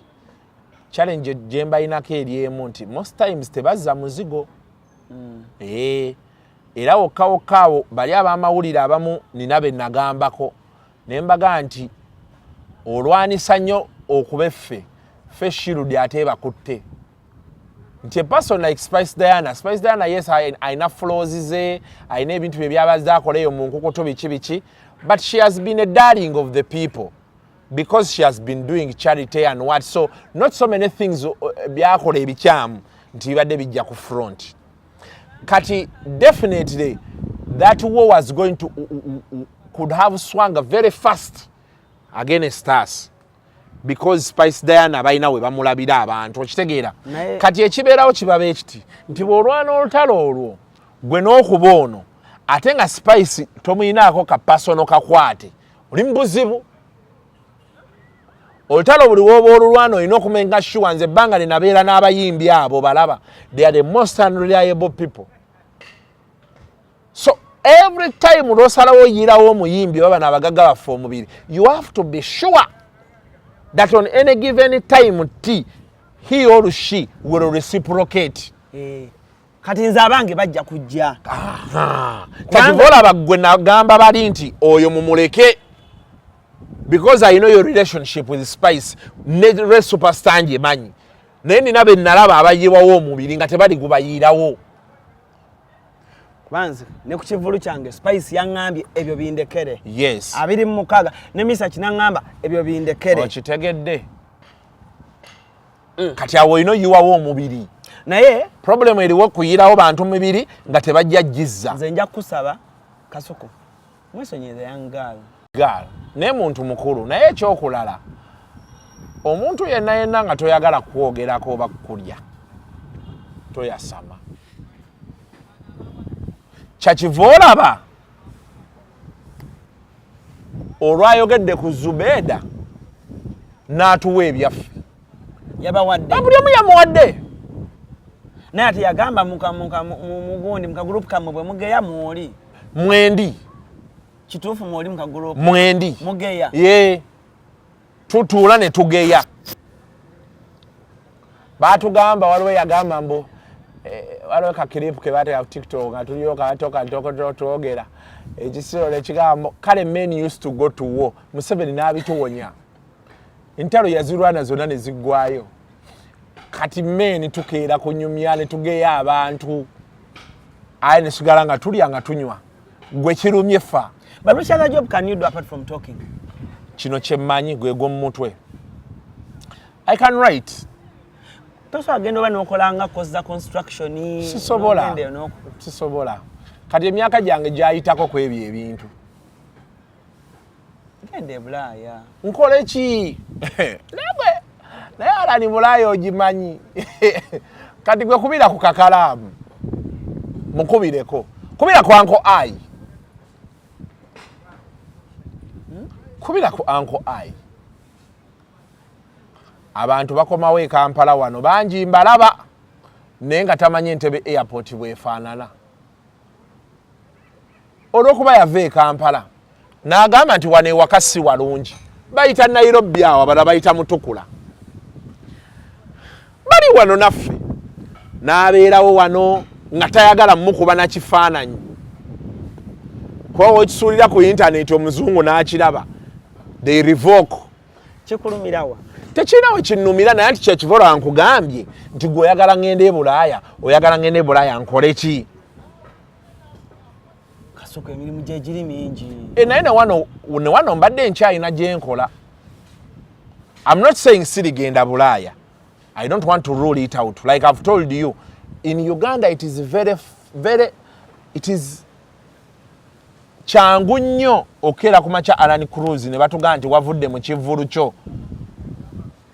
challenge gye mbayinako eri emu nti most times tebazza muzigo. Ee, era wokka wokka awo bali ab'amawulire abamu nina be nagambako ne mbaga nti olwanisa nnyo okuba effe ffe shield ate bakutte nti a person like Spice Diana, Spice Diana, yes, alina flaws ze, alina ebintu bye byabazze akola eyo mu nkukutu biki biki, but she has been a darling of the people because she has been doing charity and what, so not so many things byakola ebikyamu nti bibadde bijja ku front. Kati definitely that war was going to could have swung very fast against us because Spice Diana balina we bamulabira abantu, okitegeera? Kati ekibeerawo kibaba ekiti nti bw'olwana olutalo olwo gwe n'okuba ono ate nga Spice tomuyinaako ka personal kakwate, oli mu buzibu. Olutalo buli woba olulwana olina okumenga sure. Nze ebbanga linabeera n'abayimbi abo balaba, they are the most unreliable people. So every time lwosalawo oyirawo omuyimbi oba bano abagagga baffe omubiri, you have to be sure that on any given time t he or she will reciprocate. Eh, kati nze abange bajja kujja. Kati olaba gwe nagamba bali nti oyo mumuleke because I know your relationship with Spice ne re superstar ngimanyi, naye nina be nalaba abayiwawo omubiri nga tebali gubayiirawo. Kubanze ne ku kivulu kyange Spice yaŋŋambye ebyo bindekere. Yes. 26 ne Misa kinaŋŋamba ebyo bindekere. Okitegedde? Kati awo olina oyiwawo omubiri, naye problem eriwo okuyirawo bantu mibiri nga tebajja gizza. Nze nja kukusaba Kasuku, mwesonyize young girl. Girl naye muntu mukulu. Naye ekyokulala, omuntu yenna yenna nga toyagala kwogerako oba kukulya, toyasama. Kyakiva olaba olwayogedde ku Zubeeda n'atuwa ebyaffe. Yabawadde. Buli omu yamuwadde. Naye ate yagamba mugundi mukagurupu kammwe bwe mugeya mwoli. Mwendi. Kituufu mwoli mukagurupu? Mwendi. Mugeya? Ye, tutuula ne tugeya. Batugamba waliwo yagamba mbu waliwo kakiripu ke bateeka ku TikTok nga tuliyo katoka twogera ekisiro nekigambo kale men used to go to war, Museveni n'abituwonya, entalo yazirwana zonna ne ziggwayo. Kati men tukeera kunyumya ne tugeya abantu, aye nesigala nga tulya nga tunywa. Gwe kirumye fa. But which other job can you do apart from talking? Kino kyemmanyi gwe gw'omumutwe, I can write. Tosobola genda oba n'okolanga course za construction? Sisobola. N'ogenda eyo Sisobola. Kati emyaka gyange gyayitako ku ebyo ebintu. Genda e Bulaaya. Nkole ki? Nawe naye alani Bulaaya ogimanyi. Kati gwe kubira ku kakalaamu, mukubireko, kubira ku Uncle I, kubira ku Uncle I. Abantu bakomawo e Kampala wano bangi mbalaba, naye nga tamanyi Entebe airport bwefaanana, olwokuba yava e Kampala n'agamba nti wano ewaka si walungi. Bayita Nairobi awo, abalala bayita Mutukula. Bali wano naffe n'abeerawo wano nga tayagala mukuba na kifaananyi, kuba wekisuulira ku intaneti omuzungu n'akiraba, they revoke. Kikulumirawa? Tekirina we kinnumira, naye nti kyekivola nkugambye nti gwe oyagala ngenda e Bulaaya, oyagala ngenda e Bulaaya nkole ki? Kasuku, emirimu gyegiri mingi. E, naye ne wano mbadde nkyalina gyenkola. I'm not saying sirigenda Bulaaya. I don't want to rule it out. Like I've told you, in Uganda it is very very, it is kyangu nnyo okukeera ku makya, Alan Cruz, ne batugamba nti wavudde mu kivvulu kyo,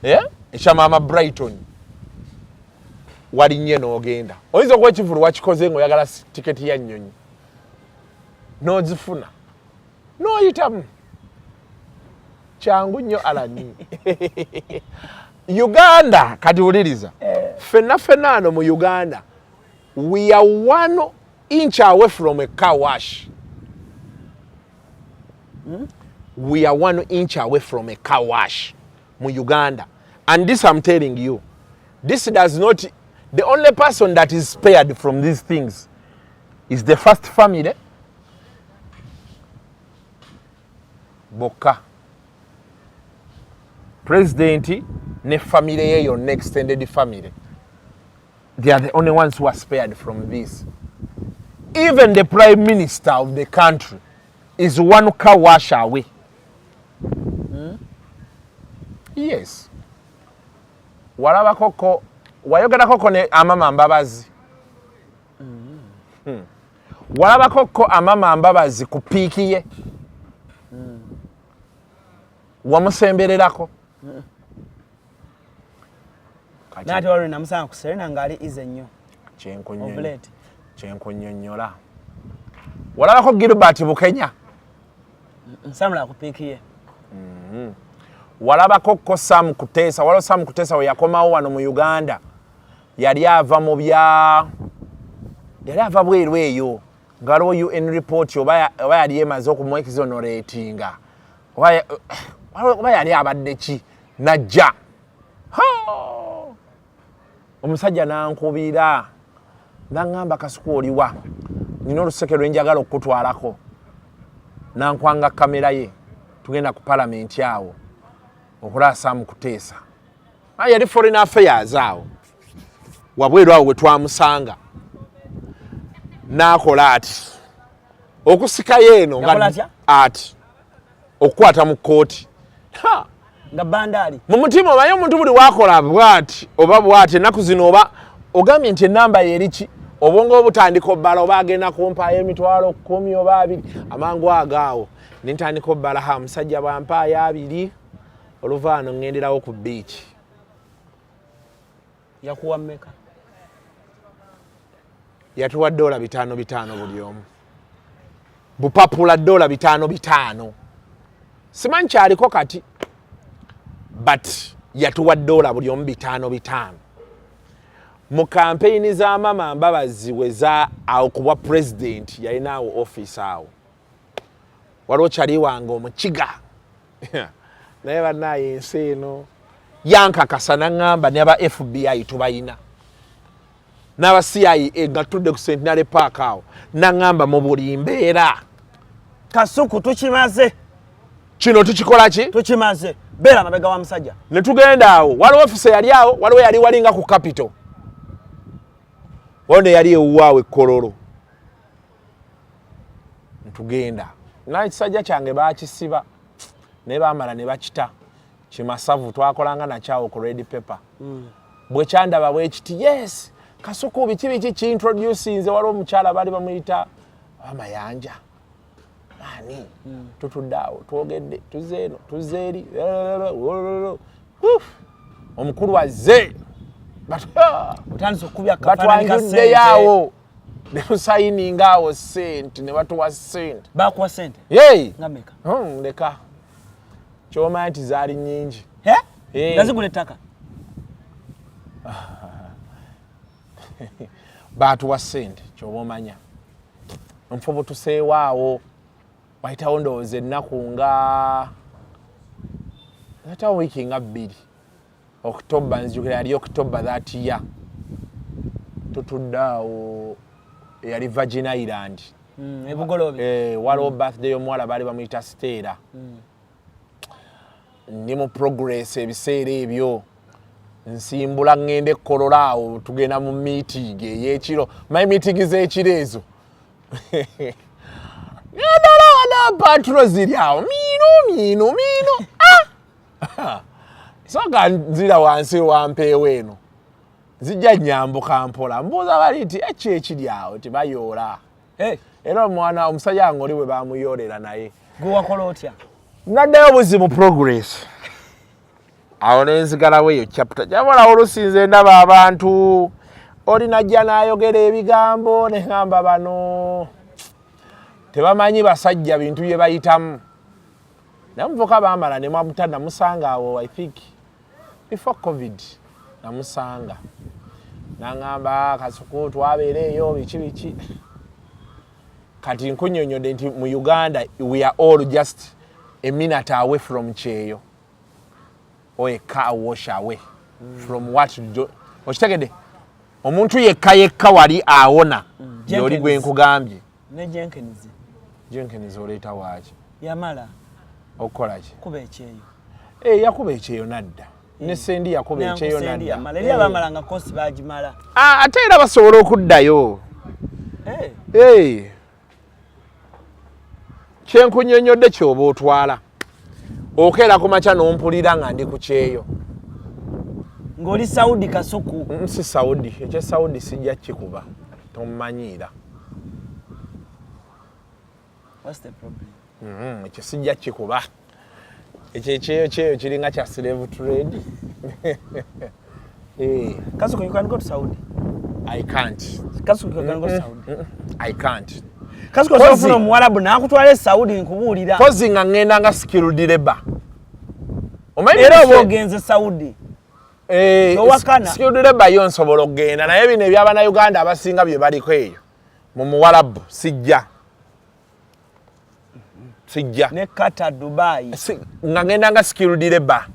eh? Ekya Maama Brighton, walinnye n'ogenda. Oyinza okuba ekivvulu wakikoze ng'oyagala tiketi ya nnyonyi, n'ozifuna n'oyitamu. Kyangu nnyo, Alani. Uganda kati wuliriza, ffenna ffenna ano mu Uganda we are one inch away from a car wash. We are one inch away from a car wash mu Uganda. And this I'm telling you, this does not, the only person that is spared from these things is the first family bokka, president ne family ye yonna, extended family. They are the only ones who are spared from this. Even the prime minister of the country is one car wash away. Yes, walabakoko wayogerakoko ne Amama Mbabazi. Walabakoko Amama Mbabazi ku piiki ye? Wamusembererako? Kati- Naye ate waliwo namusanga ku Serena ng'ali easy nnyo. Of late. Kyenkunyonnyola, walabako Gilbert Bukenya? Nsamula ku piiki ye. Walabako ko Sam Kutesa? Waliwo Sam Kutesa we yakomawo wano mu Uganda, yali ava mu bya, yali ava bweru eyo. Nga waliwo UN report oba yali emaze okumuexoneratinga oba yali abadde ki, najja omusajja nankubira naŋŋamba, "Kasuku, oliwa? Nina oluseke lwenjagala okukutwalako." Nankwanga kamera ye, tugenda ku palamenti awo okulasa mu kuteesa. Yali foreign affairs awo wabweru awo we twamusanga, n'akola ati okusikayo eno nga ati okukwata mu kkooti. Nga bandaali. Mu mutima omanyi omuntu buli wakola bwati oba bwati ennaku zino, oba ogambye nti enamba yeriki, obwongo obutandika obbala, oba agenda kumpaayo 10,000 oba 20. Amangu ago awo nentandika obbala, ha, musajja bwampaayo 20, oluvaano ŋŋenderawo ku biiki. Yakuwa mmeka? Yatuwa $5 5 buli omu, bupapula $5 5. Simanyi kyaliko kati, but yatuwa dola buli omu 5 5. Mu kampeyini za Mama Mbabazi weza awo kubwa president, yalina awo office awo, waliwo kyali wange omukiga, naye bannaye ensi eno yankakasa naŋŋamba naba FBI tubayina n'aba CIA nga tutudde ku Centenary Park awo, naŋŋamba mu buli mbeera. Kasuku, tukimaze. Kino tukikola ki? Tukimaze, beera mabega wa musajja. Ne tugenda awo, waliwo ofisa yali awo, waliwo yali walinga ku Capital, waliwo ne yali ewuwaawo ekkololo. Ntugenda nakisajja kyange bakisiba naye bamala ne bakita kimasavu, twakolanga nakyawo ku Red Paper. Bwe kyandaba bwekiti, "Yes, Kasuku, biki biki," kintroducinze. Waliwo omukyala baali bamuyita Amayanja ani. Tutudde awo twogedde, tuzze eno, tuzze eri, omukulu azze. Otandise okukubya akafaananyi ka Batwanjuddeyo ssente. Awo ne tusayininga awo sente, ne batuwa sente. Bakuwa sente? Yey. Nga meka? Leka, kyomanya nti zaali nyingi. Eh? Eh. Nga zigula ettaka? Baatuwa sente, kyoba omanya nfubu tuseewaawo, wayitawo ndowooza ennaku nga wayitawo wiiki nga 2, October, nzijukira yali October that year. Tutudde awo, eyali Virgin Island. Ebugolobe. Eh, waliwo birthday y'omuwala baali bamuyita Stella. Ndi mu Progress ebiseera ebyo, nsimbula ŋŋenda ekkolola awo, tugenda mu meeting ey'ekiro, manyi meeting z'ekiro ezo. Ngenda olaba na patrol ziri awo, miino miino miino. Ah! Soka nzira wansi wampeewo eno, nzijja nyambuka mpola, mbuuza bali nti eki ekiri awo tibayoola. Eh, Era omwana omusajja wange oli bwe bamuyoolera naye. Gwe wakola otya? Naddayo buzi mu Progress awo nenzigalawo eyo chapter. Kyabalawo olusinze ndaba abantu oli najja n'ayogera ebigambo neŋŋamba bano tebamanyi basajja bintu bye bayitamu. Naye omuvuka baamala ne mwamuta, namusanga awo, I think before COVID, namusanga naŋŋamba, "Kasuku, twabeera eyo biki biki." Kati nkunyonyodde nti mu Uganda we are all just a minute away from kyeyo or a car wash away from what okitegedde, omuntu yekka yekka wali awona yoli gwe nkugambye. Ne Jenkins. Jenkins oleeta waaki? Yamala. Okukola ki? Kuba ekyeyo. Eh, yakuba ekyeyo nadda, ne Sendi yakuba ekyeyo Sendi nadda. yamala eri, abamala nga kosi bagimala. Ah, ate era basobola okuddayo. Eh, Hey. Kyenkunyonyodde kyoba otwala okeera ku makya n'ompulira nga ndi ku kyeyo. Ng'oli Saudi, Kasuku. Si Saudi, ekye Saudi sijja kikuba, tomumanyiira. What's the problem? Ekyo sijja kikuba, ekyo ekyeyo kyeyo kiringa kya slave trade. Eh, Kasuku, you can go to Saudi. I can't. Kasuku, you can go to Saudi. I can't. Kasuku, osobola ofuna omuwarabu n'akutwala e Saudi, nkubuulira. Kozi nga ŋŋenda nga skilled labor. Omanyi Era oba ogenze Saudi. Eh, Towakana. skilled labor yo nsobola okugenda, naye bino ebyabannayuganda abasinga bye baliko eyo. Mu Muwalabu sijja, sijja. Ne Qatar, Dubai. Nga ngenda nga skilled labor.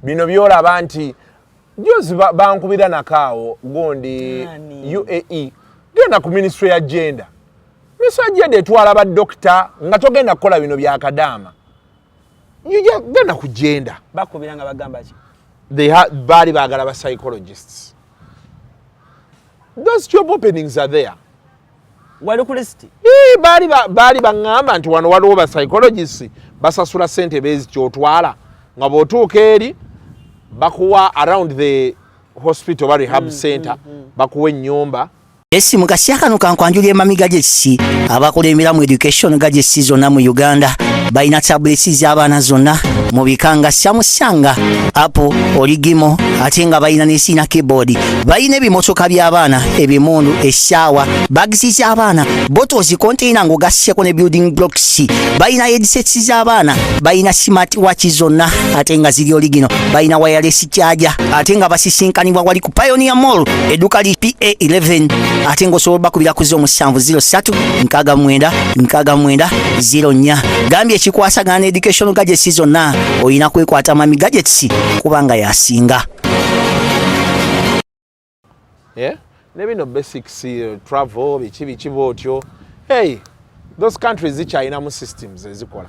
Bino byolaba nti juzi bankubira nakaawo gundi. Ani? UAE, genda ku ministry ya gender. Ministry ya gender etwala ba doctor nga togenda kukola bino byakadaama. Genda ku gender. Bakubira nga bagamba ki? Baali baagala ba psychologists. Those job openings are there. Wali ku list? Eh, baali baŋŋamba nti wano waliwo ba psychologists, basasula sente beezi kyotwala nga bw'otuuka eri bakuwa around the hospital oba rehab center, bakuwa ennyumba. Esi mu kaseera kano kankwanjulira Mami Gadgets, abakulembera mu education gadgets zonna mu Uganda. Balina tablets z'abaana zonna mu bika nga Samsung, Apple, Origimo, ate nga balina ne sina keyboard. Balina ebimotoka by'abaana, ebimundu, essaawa, bags z'abaana, bottles, container ng'ogasseko ne building blocks. Balina headsets z'abaana, balina smart watch zonna ate nga ziri original, balina wireless charger, ate nga basisinkanibwa wali ku Pioneer Mall, edduka li PA11, ate ng'osobola bakubira ku 0703 69 69 04. Gambye ekikwasagana ne education gadgets zonna olina kwekwata Mami Gadgets kubanga yasinga. Yeah? Ne bino basics, travel, biki biki bwotyo. Hey, those countries zikyalinamu systems ezikola.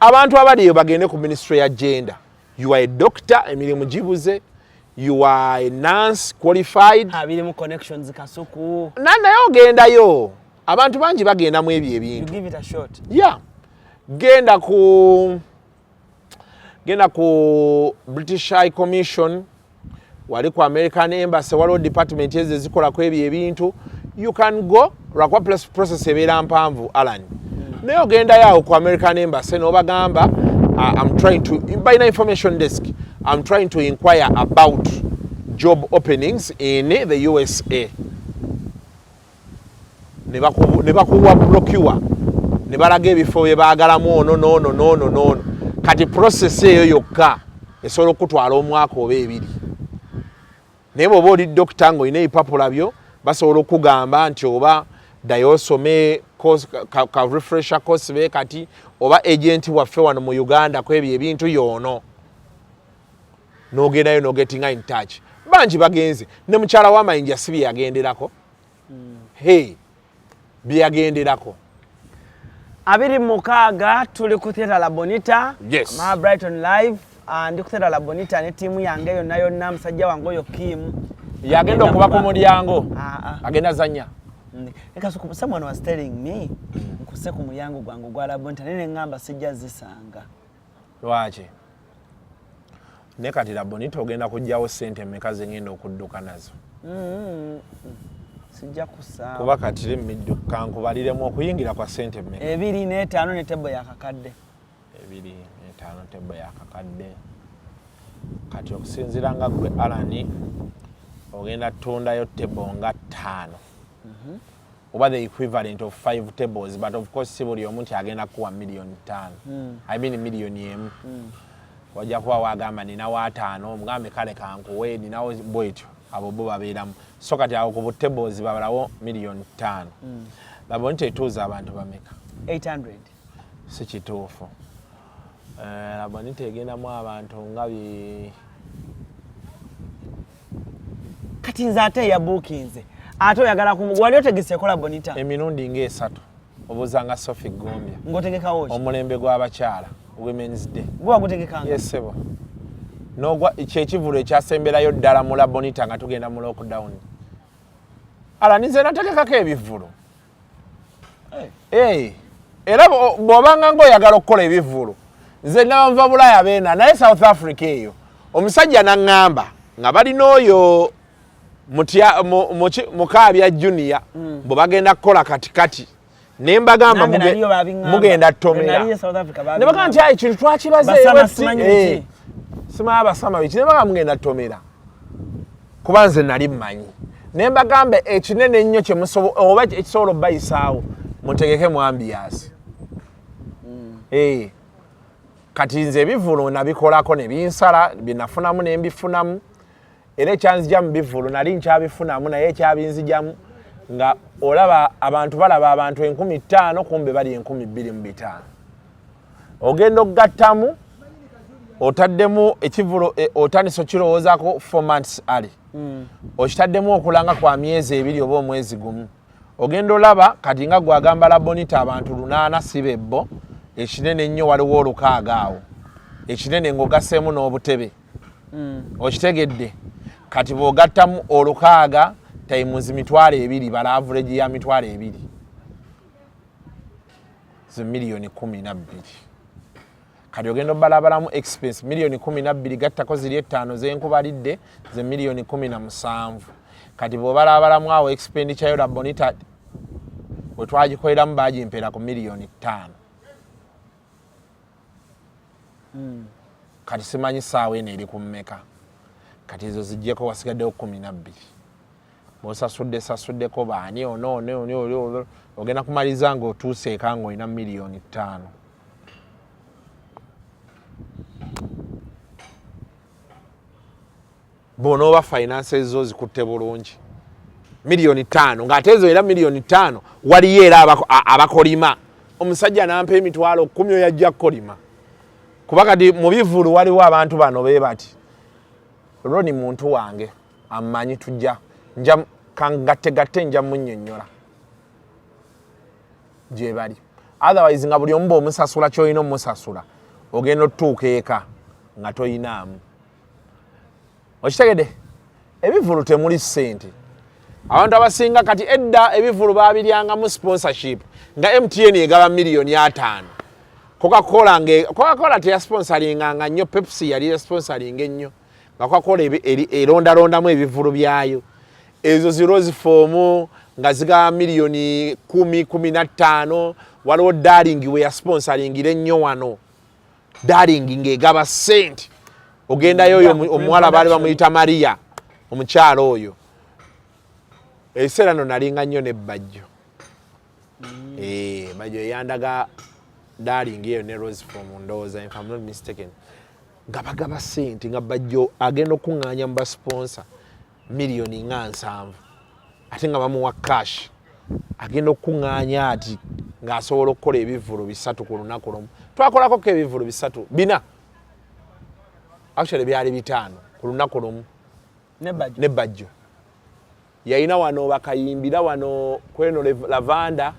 Abantu abali eyo bagende ku ministry ya gender. You are a doctor, emirimu gibuze. You are a nurse qualified. Abirimu connections, Kasuku. Naye ogendayo, abantu bangi bagenda mu ebyo You ebintu. give it a shot. Yeah, genda ku British High Commission, wali ku American Embassy, waliwo department ezo ezikolako ebyo ebintu. You can go, lwakuba process ebeera mpanvu, Alan. Naye ogendayo awo ku American Embassy n'obagamba, I'm trying to, balina information desk, I'm trying to inquire about job openings in the USA. Ne bakuwa brochure ne balaga ebifo bye baagalamu ono noono noono noono. Kati process eyo yokka esobola okutwala omwaka oba 2. Naye bw'oba oli dokita ng'olina ebipapula byo, basobola okugamba nti oba ddayo osome ka refresher course be kati oba agent waffe wano mu Uganda ku ebyo ebintu yoono, n'ogendayo n'ogetinga in touch. Bangi bagenze, ne mukyala w'amayinja si bye yagenderako. Hey, bye yagenderako. 26 tuli ku Theatre La Bonita. Yes. Ma Brighton live. Ah, ndi ku Theatre La Bonita ne ttiimu yange yonna yonna, musajja wange oyo Kim. Yagenda okuba ku mulyango. Ah, ah. Agenda zanya. Kasuku, someone was telling me nkuse ku mulyango gwange ogwa La Bonita, naye neŋŋamba sijja zisanga. Lwaki? Ne kati La Bonita ogenda kugjawo sente mmeka zengenda okudduka nazo? Sijja kusaawa. Kuba kati midduka nkubaliremu okuyingira kwa sente mmeka? 25 ne table yakakadde. 25, table yakakadde. Kati okusinziira nga gwe Alani, ogenda tutundayo table nga ttaano oba the equivalent of five tables, but of course si buli omu nti agenda kuwa miliyoni 5, I mean miliyoni 1. Wajja kuba wagamba ninawo ataano, omugambe kale kankuwe ninawo bwetyo, abo bo babeeramu. So kati awo ku butables babalawo miliyoni 5. Labo nti etuuza abantu bameka? 800. Si kituufu. Eh, Labonita egendamu abantu nga bi Kati nze ate eyabuukinze ate oyagala wali otegeseeko La Bonita? Emirundi ngaesatu. Obuuza nga Sophie Gombya. Ng'otegekawo ki? Omulembe gw'abakyala, Women's Day. Gwe wagutegekanga? Yes sebo. Nogwa kyekivulu ekyasemberayo ddala mu Labonita nga tugenda mu lockdown. Ala nze nategekako ebivulu. Hey. Era bw'obanga ng'oyagala okukola ebivulu, nze nabanva Bulaaya beena naye South Africa eyo omusajja naŋŋamba nga balina oyo Mukaabya Junior, bwe bagenda kukola katikati ne mbagamba Nange naliyo babiŋŋamba. mugenda tomera. Naliyo South Africa Ne babiŋŋamba. bagamba nti ayi kintu twakibaze. Basama simanyi biki. Simanyi abasama biki. Ne bagamba mugenda tomera, kuba nze nali mmanyi. Ne mbagamba ekinene ennyo oba ekisobola obbayisaawo, mutegeke mu ambiance. Eh, kati nze ebivulu nabikolako ne binsala byenafunamu ne mbifunamu, era ekyanzija mu bivulu nali nkyabifunamu, naye ekyabinzijamu Nga olaba abantu balaba abantu 5000, kumbe bali 2500. Ogenda okugattamu, otaddemu ekivulo, otandise okirowoozaako 4 months early. Okitaddemu okulanga kwa myezi 2 oba omwezi 1. Ogenda olaba kati nga gwagamba Labonita abantu 800 si bebbo, ekinene ennyo waliwo 600 awo, ekinene ng'ogasseemu n'obutebe. Okitegedde? Kati bw'ogattamu 600 times 20,000, bala average ya 20,000, ze 12 miliyoni. Kati ogenda obalabalamu expense 12 miliyoni, gattako ziri 5 zenkubalidde, ze 17 miliyoni. Kati bw'obalabalamu awo expenditure yo, Labonita bwe twagikoleramu bagimpeera ku 5 miliyoni. Kati simanyi saawa eno eri ku mmeka. Kati ezo zijjeko, wasigaddewo 12. Bwosasudde sasuddeko baani ono ono ono ono, ogenda kumaliriza ng'otuuse eka ng'olina 5 miliyoni. Bw'onooba finances zo zikutte bulungi, 5 miliyoni, ng'ate ezo era 5 miliyoni waliyo era abakolima. Omusajja nampa 10,000, oyo ajja kukolima, kuba kati mu bivulu waliwo abantu bano be bati Roni muntu wange amanyi, tujja nja kangattegatte, nja munnyonnyola gye bali. Otherwise nga buli omu bw'omusasula ky'olina omusasula, ogenda otutuuka eka nga toyinaamu. Okitegedde? Ebivulu temuli ssente. Abantu abasinga kati edda ebivulu babiryangamu sponsorship, nga MTN egaba 5 miliyoni, Coca-Cola, nga Coca-Cola teyasponsoringanga nnyo, Pepsi yali yasponsoringa ennyo, nga Coca-Cola erondalondamu ebivulu byayo. Ezo zi Rosefoam nga zigaba 10 miliyoni, 15. Waliwo Darling we yasponsoringira ennyo wano, Darling ng'egaba ssente. Ogendayo oyo omuwala baali bamuyita Maria, omukyalo oyo. Ebiseera no nalinga nnyo ne Bajjo. Eh, Bajjo eyandaga Darling eyo ne Rosefoam, ndowooza, if I'm not mistaken, nga bagaba ssente, nga Bajjo agenda okuŋŋaanya mu basponsor 70 miliyoni, ate nga bamuwa cash. Agenda okuŋŋaanya ati ng'asobola okukola ebivvulu 3 ku lunaku lumu. Twakolakoko ebivvulu 3, 4, actually byali 5 ku lunaku lumu. Ne Bajjo? Ne Bajjo yalina wano bakayimbira wano kweno Lavanda,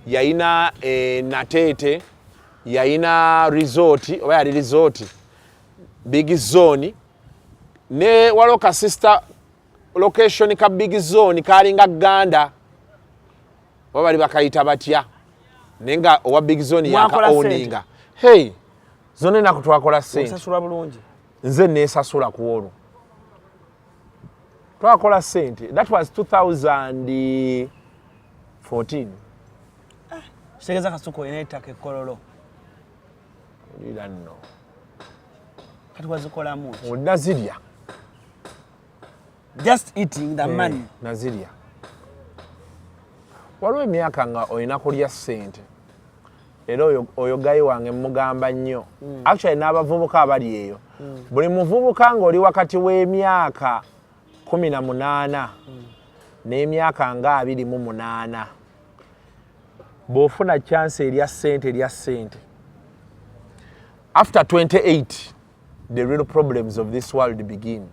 yalina Nateete, yalina resort, oba yali resort Big Zone, ne waliwo ka sister location ka Big Zone kalinga Ganda, oba bali bakayita batya, naye nga owa Big Zone Mwakola yaka owninga. Hey, zonna enaku twakola sente. Osasulwa bulungi? Nze neesasula ku olwo twakola sente. That was 2014. Kitegeeza Kasuku olina ettaka ekkololo? Lira nno. Kati wazikolamu ki? Nazirya. Just eating the money? Nazirya. Waliwo emyaka nga olina kulya sente. Era oyo guy wange mugamba nnyo, actually n'abavubuka abali eyo, buli muvubuka ng'oli wakati w'emyaka 18 n'emyaka nga 28, bw'ofuna chance erya sente, erya sente. After 28 the real problems of this world begin.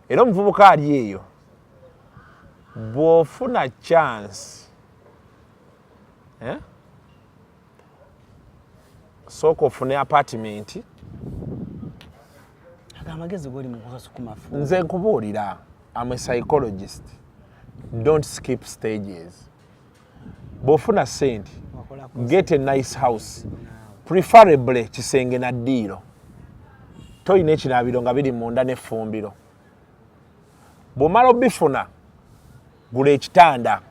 Era omuvubuka ali eyo, bw'ofuna chance, eh? Sooka ofune apartment. Aga amagezi goli mu Kasuku mafu. Nze nkubuulira, am a psychologist, don't skip stages. Bw'ofuna sente, get a nice house, preferably kisenge na ddiiro, toyina ekinaabiro nga biri munda n'effumbiro. Bw'omala obifuna, gula ekitanda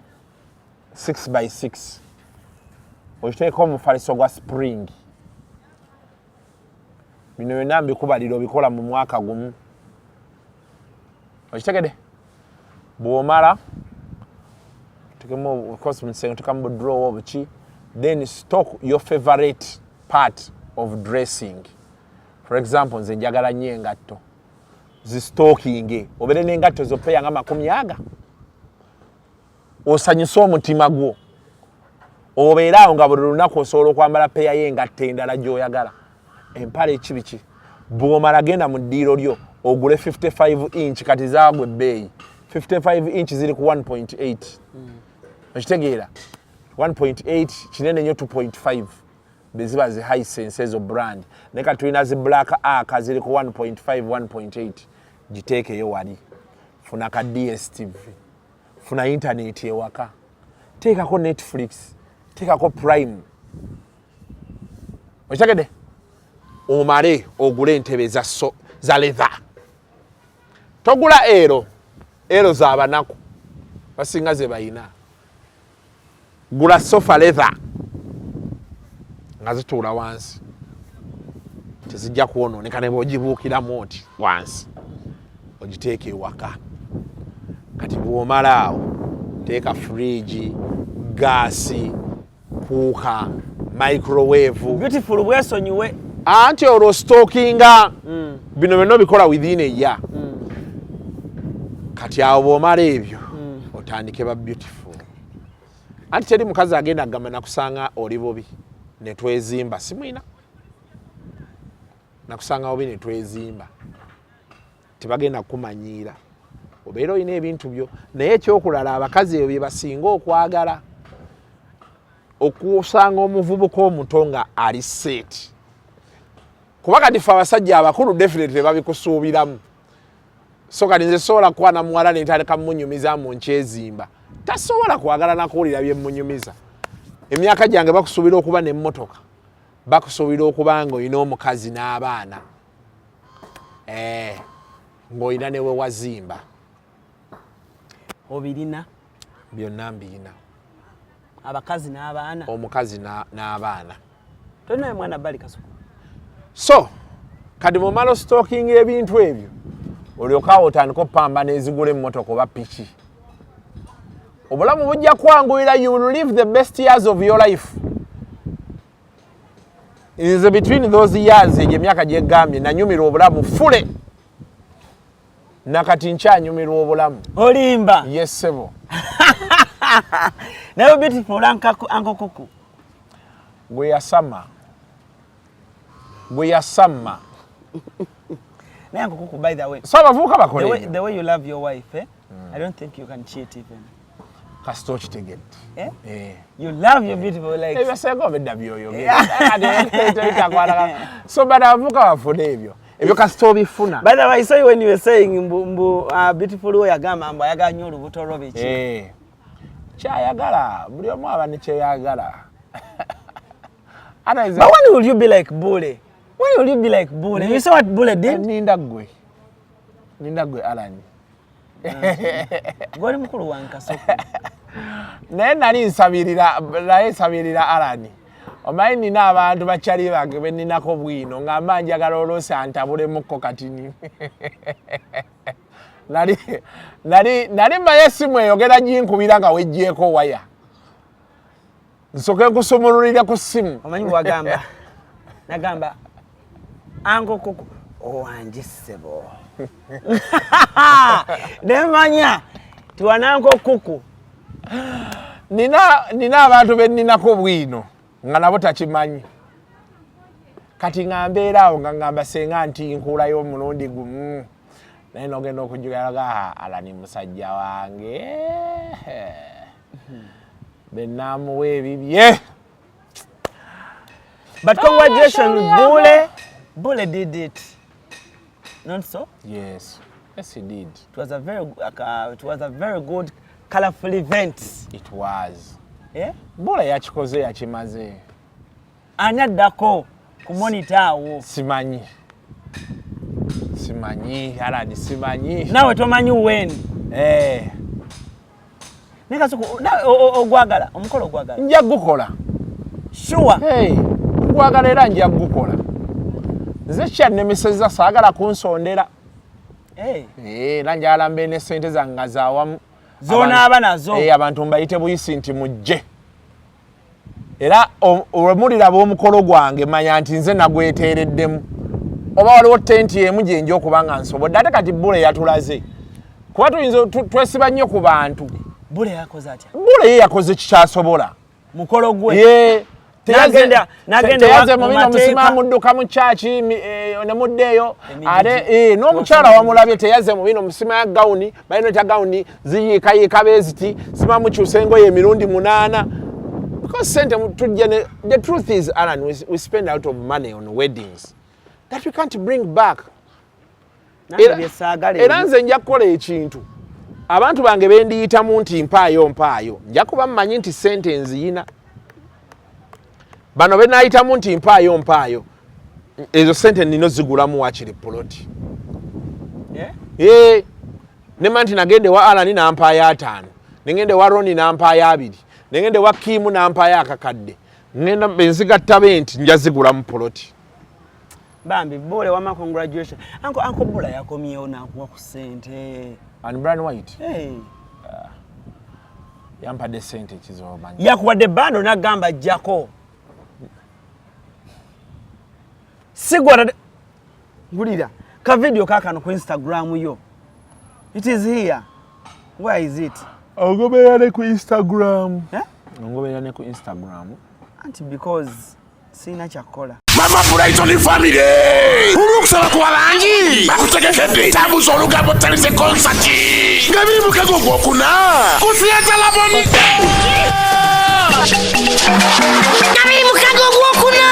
6 by 6, okiteeka omufaliso gwa spring. Bino byonna mbikubalira, obikola mu mwaka gumu. Okitegedde? Bw'omala tekemu, of course, mu tekamu budrawer obuki, then stock your favorite part of dressing. For example, nze njagala nnyo engatto, zistockinge, obeere n'engatto zoppeya nga 20. Osanyuse omutima gwo, obeere awo nga buli lunaku osobola okwambala peya y'engatto endala gy'oyagala, empale, ekibiki. Bw'omala genda mu ddiiro lyo ogule 55 inch. Kati zaagwa ebbeeyi, 55 inch ziri ku 1.8. Okitegeera? 1.8 kinene nnyo, 2.5 beziba zi Hisense ezo brand. Naye kati tulina zi Black Ark ziri ku 1.5, 1.8. Giteekeyo wali, funa ka DStv, funa internet ewaka, teekako Netflix, teekako Prime. Okitegedde? Omale ogule entebe za, so, za leather. Togula ero ero zabanaku basinga ze bayina. Gula sofa leather nga zituula wansi, tezijja kwonooneka ne bwogibuukiramu oti wansi. Ogiteeka ewaka. Kati bw'omala awo, teeka fridge, gaasi, cooker, microwave. Beautiful bwesonyiwe. Anti olwo stockinga bino byonna obikola within a year. Kati awo bw'omala ebyo, otandike ba beautiful. Anti teri mukazi agenda kugamba nakusanga oli bubi netwezimba. Simwina nakusanga bubi netwezimba, tebagenda kukumanyiira. Obeera olina ebintu byo. Naye ekyokulala, abakazi ebyo bye basinga okwagala, okusanga omuvubuka omuto nga ali set. Kuba kati fe abasajja abakulu definitely babikusuubiramu. So kati nze sobola kukwana muwala nentandika munyumiza mu nkyezimba, tasobola kwagala nakuwulira byemunyumiza. Emyaka gyange bakusuubira okuba nemmotoka, bakusuubira okuba nga olina omukazi n'abaana, ng'olina ne we wazimba. Obirina? Byonna mbirina. Abakazi n'abaana? Omukazi n'abaana. Tolinayo mwana bali, Kasuku? So kati bwomala ostockinga ebintu ebyo, olyoka awo otandika opamba n'ezigula emmotoka oba piki. Obulamu bujja kwanguyira. You will live the best years of your life. Nze between those years, egyo emyaka gyegambye, nanyumirwa obulamu fule. Nakati nkyanyumirwa obulamu. Olimba. Yes sebo. Naye beautiful uncle Kuku. Gwe yasama, gwe yasama. Naye uncle Kuku, by the way, so abavubuka bakole the way you love your wife, eh? I don't think you can cheat even. Kasita okitegedde. Eh? Eh. You love your beautiful legs. Ebyo senga obedda byoyogera tebitakwatagana. So bano abavubuka bafune ebyo, ebyo kasita obifuna. By the way, I saw you when you were saying mbu beautiful wo yagamba mbu ayagala nnyo olubuto lwo, biki. Eh. Kyayagala, buli omu aba nekyeyagala. But when will you be like Bule? When will you be like Bule? You saw what Bule did? Ninda gwe, ninda gwe Alan. Gwali mukulu wange, Kasuku. Naye nali nsabirira, naye nsabirira Alan. Omanyi nina abantu bakyali bange beninako bwino nga mba njagala oluusi antabulemukko katini. Nali mmaye esimu eyogera ginkubira nga wejjeeko waya, nsoke nkusumululire ku ssimu. Omanyi bwagamba, nagamba uncle Kuku owange ssebo, nemanya tiwana uncle Kuku. Nina abantu beninako bwino nga nabo takimanyi. Kati nga mbeera awo nga ngamba senga nti nkuulayo omulundi gumu, naye nogenda okujjukira, Alani musajja wange benamuwa ebibye. But congratulations, Bule. Bule did it, not so? Yes, he did. It was a very good colorful event. It was. Yeah? Bule yakikoze, yakimaze. Ani addako ku monitor awo? Simanyi, simanyi Alani, simanyi. Naawe tomanyi when? Eh. Naye Kasuku, ogwagala omukolo, ogwagala? Nja gukola. Sure? Hey, gwagala era nja gukola. Nze kyannemesezza, saagala kunsondera. Hey. Era njagala mbe ne sente zange nga zawamu. Zonaaba nazo. Eh, abantu mbayite buyisi nti mujje. Era olwemuliraba omukolo gwange, manya nti nze nagweteereddemu, oba waliwo tenti emu gyenja okuba nga nsobodde. Ate kati Bule yatulaze, kuba tuyinza twesiba nnyo ku bantu. Bule yakoze atya? Bule ye yakoze kikyasobola. Mukolo gwe. Ye. Nagenda nagenda teyaze mu bino musima mudduka mu church ne muddeeyo ate n'omukyala wamulabye teyaze mu bino musima ya gawuni balina kya gawuni ziyiikayiika beeziti sima mukyusa engoye emirundi 8 because sente tujja ne the truth is Alan, we spend a lot of money on weddings that we can't bring back. Era nze nja kukola ekintu abantu bange bendiyitamu nti mpaayo mpaayo nja kuba mmanyi nti sente nziyina. Bano benayitamu nti mpaayo mpaayo ezo sente nino zigulamu wakiri poloti. Yeah. Nema nti nagende wa Alan nampaayo 5, nengende wa Roni nampaayo 2, nengende wa Kimu nampaayo akakadde, ngenda benzigatta benti nja zigulamu poloti. Bambi Bule wama congratulations. Uncle Bula yakomyewo nakuwa ku sente. And Brian White. Hey. Yampadde sente kizomanyi. Yakuwadde bando nagamba jako. Sigwa ngulira ka video kakano ku Instagram yo. It is here. Where is it? Ongoberera ne ku Instagram. Eh? Ongoberera ne ku Instagram. Anti because sina kyakukola. Mama Brighton family. Ulukusaba kwa bangi. Bakutegekedde. Tambuza olugambo talize concert. Nga biri mu kago gwokuna. Ku theater la Bonita. Nga biri mu kago gwokuna.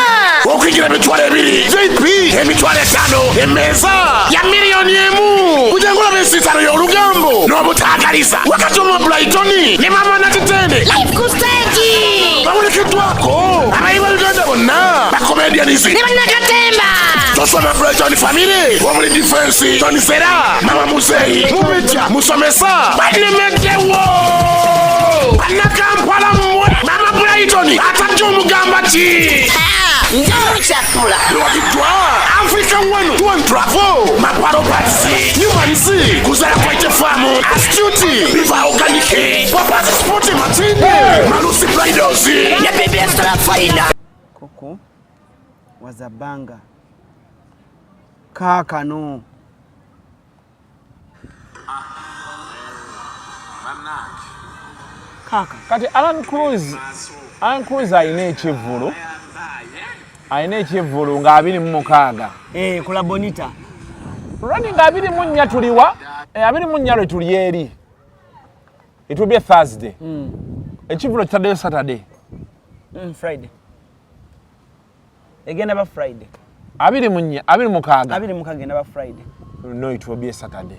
Okuyingira 200,000. VIP 5,000. Emmeeza ya 1,000,000. Kujja ngolaba ensitalo y'olugambo n'obutaagaliza. Wakati omwa Brighton ne Mama Nakitende. Live ku stage. Bawerekeddwako abayi ba Uganda bonna. Bakomedians. Ne bannakatemba. Tosoma Brighton family. Wamuli defense. Tony Sera. Mama Muzeyi. Mubijja. Musomesa. Banemeddewo. Bannakampala mmwe. Mama Brighton atajja omugamba ki? Njamukyakula. Lwagiddwa Africa 1 2 Travel Maparo Parts Newmans Kuzala Kwaite Farm Astute Biva Organic Papas Sport Matinde Malusi Bridals ne BBS Trafaina. Koko wazabanga kaakano. Kaka. Kati Alan Cruz alina ekivvulu. Alina ekivvulu nga 26. Kula Bonita. Running 24 tuliwa. 24 lwe tuli eri. It will be a Thursday. Ekivvulu kitaddeyo Saturday. Friday. Egenda ba Friday. 24, 26. 26 egenda ba Friday. No, it will be a Saturday.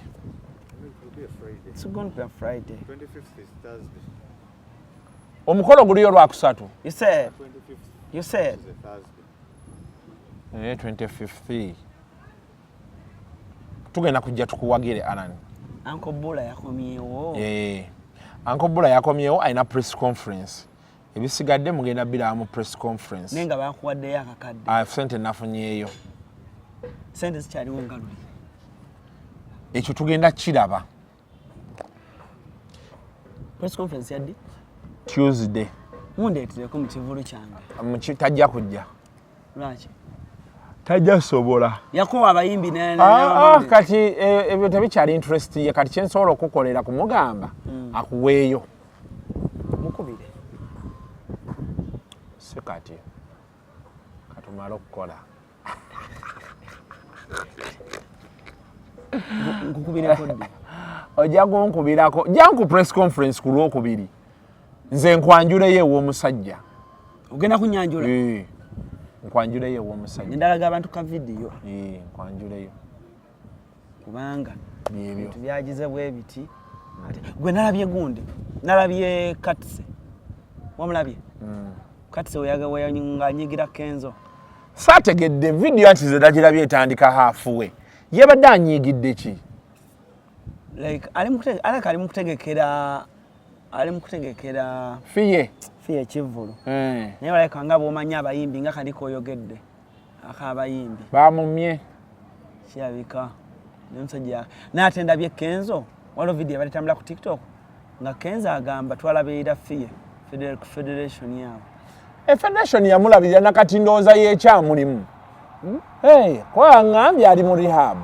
It's going to be a Friday. 25th is Thursday. Omukolo guliyo lwakusatu. You said. 25th. You said. Is a Thursday. 25th. Tugenda kujja tukuwagire Alan. Uncle Bula yakomyewo. Uncle Bula yakomyewo alina press conference. Ebisigadde mugenda biraba mu press conference. Nenga bakuwaddeyo akakadde. Sente nafunyeeyo. Sente zikyaliwo nga luli. Ekyo tugenda kiraba. Press conference yaddi? Tuesday. Mundeetereko mu kivvulu kyange. Tajja kujja. Lwaki? Tajja sobola. Yakowa abayimbi kati ebyo tebikyali interest ye kati kyensobola okukolera kumugamba akuweeyo. Mukubire. Si kati. Katumale okukola. Nkukubireko ddi? Ojja kunkubirako. Jangu press conference ku Lwokubiri. Nze nkwanjuleyo ew'omusajja. Ogenda kunyanjula? Nkwanjuleyo ew'omusajja. Ndalaga abantu ka video. Nkwanjuleyo. Kubanga byebyo byagize bwe biti. Gwe nalabye gundi. Nalabye Katse. Wamulabye? Katse weyanyigira Kenzo. Saategedde video anti ze nagirabye etandika halfway. Yabadde anyiigidde ki? Like ali mu kutegekera fiye ekivvulu. Naye waleka nga bw'omanyi abayimbi nga kaliko oyogedde ak'abayimbi bamumye kirabika n'omusajja n'ate ndabye Kenzo waliwo video ebadde etambula ku TikTok nga Kenzo agamba twalabirira fiye federation yaabwe. Federation yamulabirira nakati ndowooza y'ekyamulimu. Kuba aŋŋambye ali mu rehab.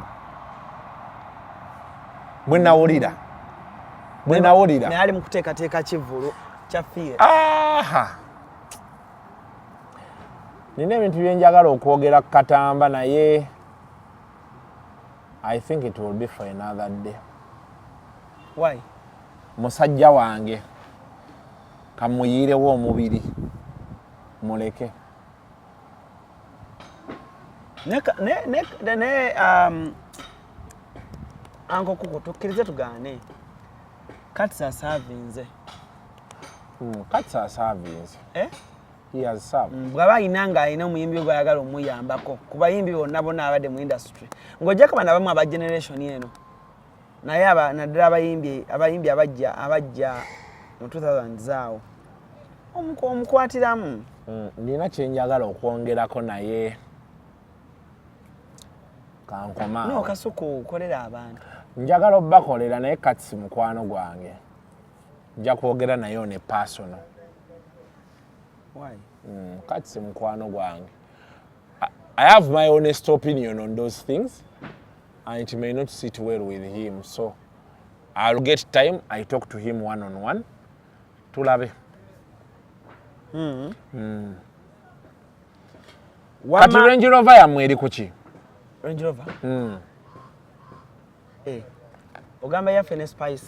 Bwe nawulira. Bwe nawulira. Naye ali mu kuteekateeka kivvulu kya Fille. Aha. Nina ebintu bye njagala okwogera ku Katamba, naye I think it will be for another day. Why? Musajja wange kamuyiirewo omubiri muleke. Ne Uncle Kuku, tukkirize tugaane, Kats aservinze. Kats aservinze. Eh? He has served. Bw'aba alina ng'alina omuyimbi gw'ayagala omuyambako ku bayimbi bonna bonna abadde mu industry, ng'ojjako bano abamu aba generation eno, naye naddala abayimbi abajja mu 2000 zaawo, omukwatiramu. Nina kyenjagala okwongerako, naye kankoma. No, Kasuku, kolera abantu. Njagala obbakolera, naye Kats mukwano gwange, nja kwogera naye on a personal. Why? Kats mukwano gwange. I have my honest opinion on those things and it may not sit well with him, so I'll get time, I talk to him one on one, tulabe. Kati Range Rover yammwe eri kuki? Range Rover? Eh. Ogamba yaffe ne Spice?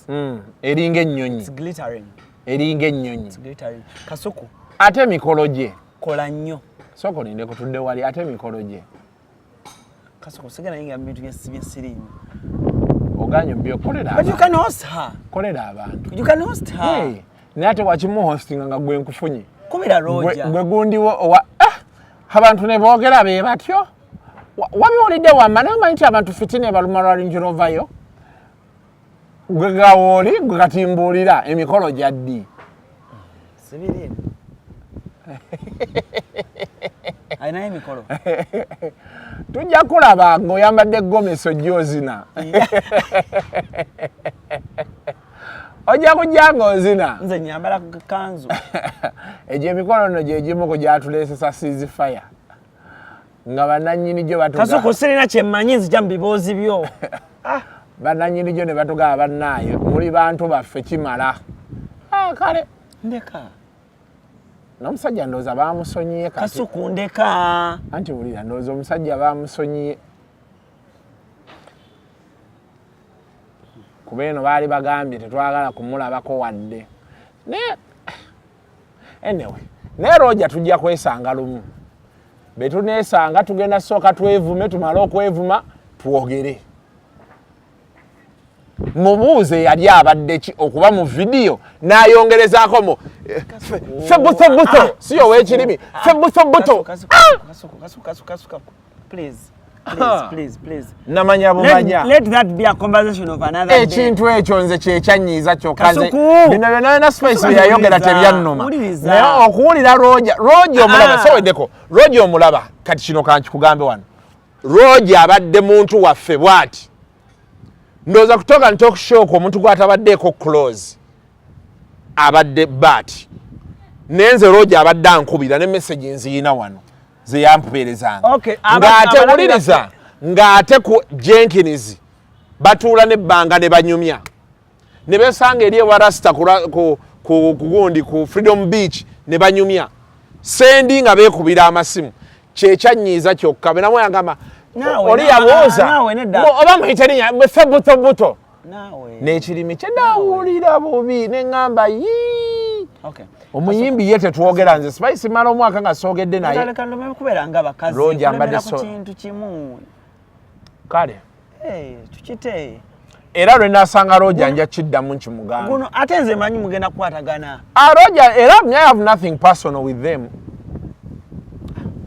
Eringa ennyonyi. It's glittering. Eringa ennyonyi. It's glittering. Kasuku. Ate emikolo gye? Kola nnyo. Sooka olinde, kutudde wali, ate emikolo gye? Kasuku, sigala yingira mu bintu byesiriimu. Oganye byokolera. But you can host her. Kolera abantu. You can host her. Hey, naye ate wakimuhostinga nga gwe nkufunye. Kubira Roger. Gwe gundiwo owa abantu ne boogera be batyo. Wabiwulidde wamma, naye omanyi nti abantu fitina ebaluma lwa Range Rover yo. Gwe gawooli gwe kati mbuulira emikolo gya ddi? Sibiriimu. Alinayo emikolo. Tujja kulaba ng'oyambadde gomesi ojja ozina. Ojja kujja ng'ozina. Nze nyambala kanzu. Egyo emikolo nno gye gimu ku gyatuleesesa ceasefire. Nga bannannyini gyo batuga. Kasuku, sirina kye mmanyi, nzija mu biboozi byo. Bannannyini gyo ne batugaba, bannaaye muli bantu baffe, kimala. Ah, kale. Ndeka. N'omusajja ndowooza baamusonyiye kati. Kasuku, ndeka. Anti wulira, ndowooza omusajja baamusonyiye. Kuba eno baali bagambye tetwagala kumulabako wadde. Naye anyway, naye Roger tujja kwesanga lumu. Be tuneesanga tugenda sooka twevume, tumale okwevuma twogere. Mubuuze yali abadde ki okuba mu vidiyo n'ayongerezaako mu febutobuto, si ow'ekirimi febutobuto. Kasuku, Kasuku, Kasuku, Kasuku. Please. Please, please, please. Namanya bumanya. Let that be a conversation of another day. Ekintu ekyo nze kyekyanyiiza kyokka. Nze Kasuku! bino byonna byonna Spice Kasuku, bye yayogera wuliriza, tebyannuma, wuliriza. naye okuwulira Roger, Roger omulaba? Ah. Soweddeko, Roger omulaba? Kati kino kankikugambe wano, Roger abadde muntu waffe bw'ati, ndowooza kutoka nti okushoka omuntu gwatabaddeeko close abadde baati, naye nze Roger abadde ankubira ne message nziyina wano zeyampeerezanga. Okay, Ng'ate wuliriza, ng'ate ku Jenkins batuula nebbanga ne banyumya ne besanga eri ewa Rasta ku gundi ku Freedom Beach ne banyumya sendi nga beekubira amasimu. Kyekyanyiiza kyokka benamu yagamba oli yabuuza naawe nedda. Oba muyite linnya febutobuto Naawe. N'ekirimi kye nawulira bubi neŋŋamba yii. Okay. Omuyimbi ye tetwogera, nze Spice mala omwaka nga soogedde naye. Leka ndome kubeera nga bakazi. Roger mbadde Kulemera ku kintu kimu. Kale. Eh, tukite. Era lwe nasanga Roger nja kiddamu nkimugambe. Guno ate nze manyi mugenda kukwatagana. Ah, Roger, era I have nothing personal with them.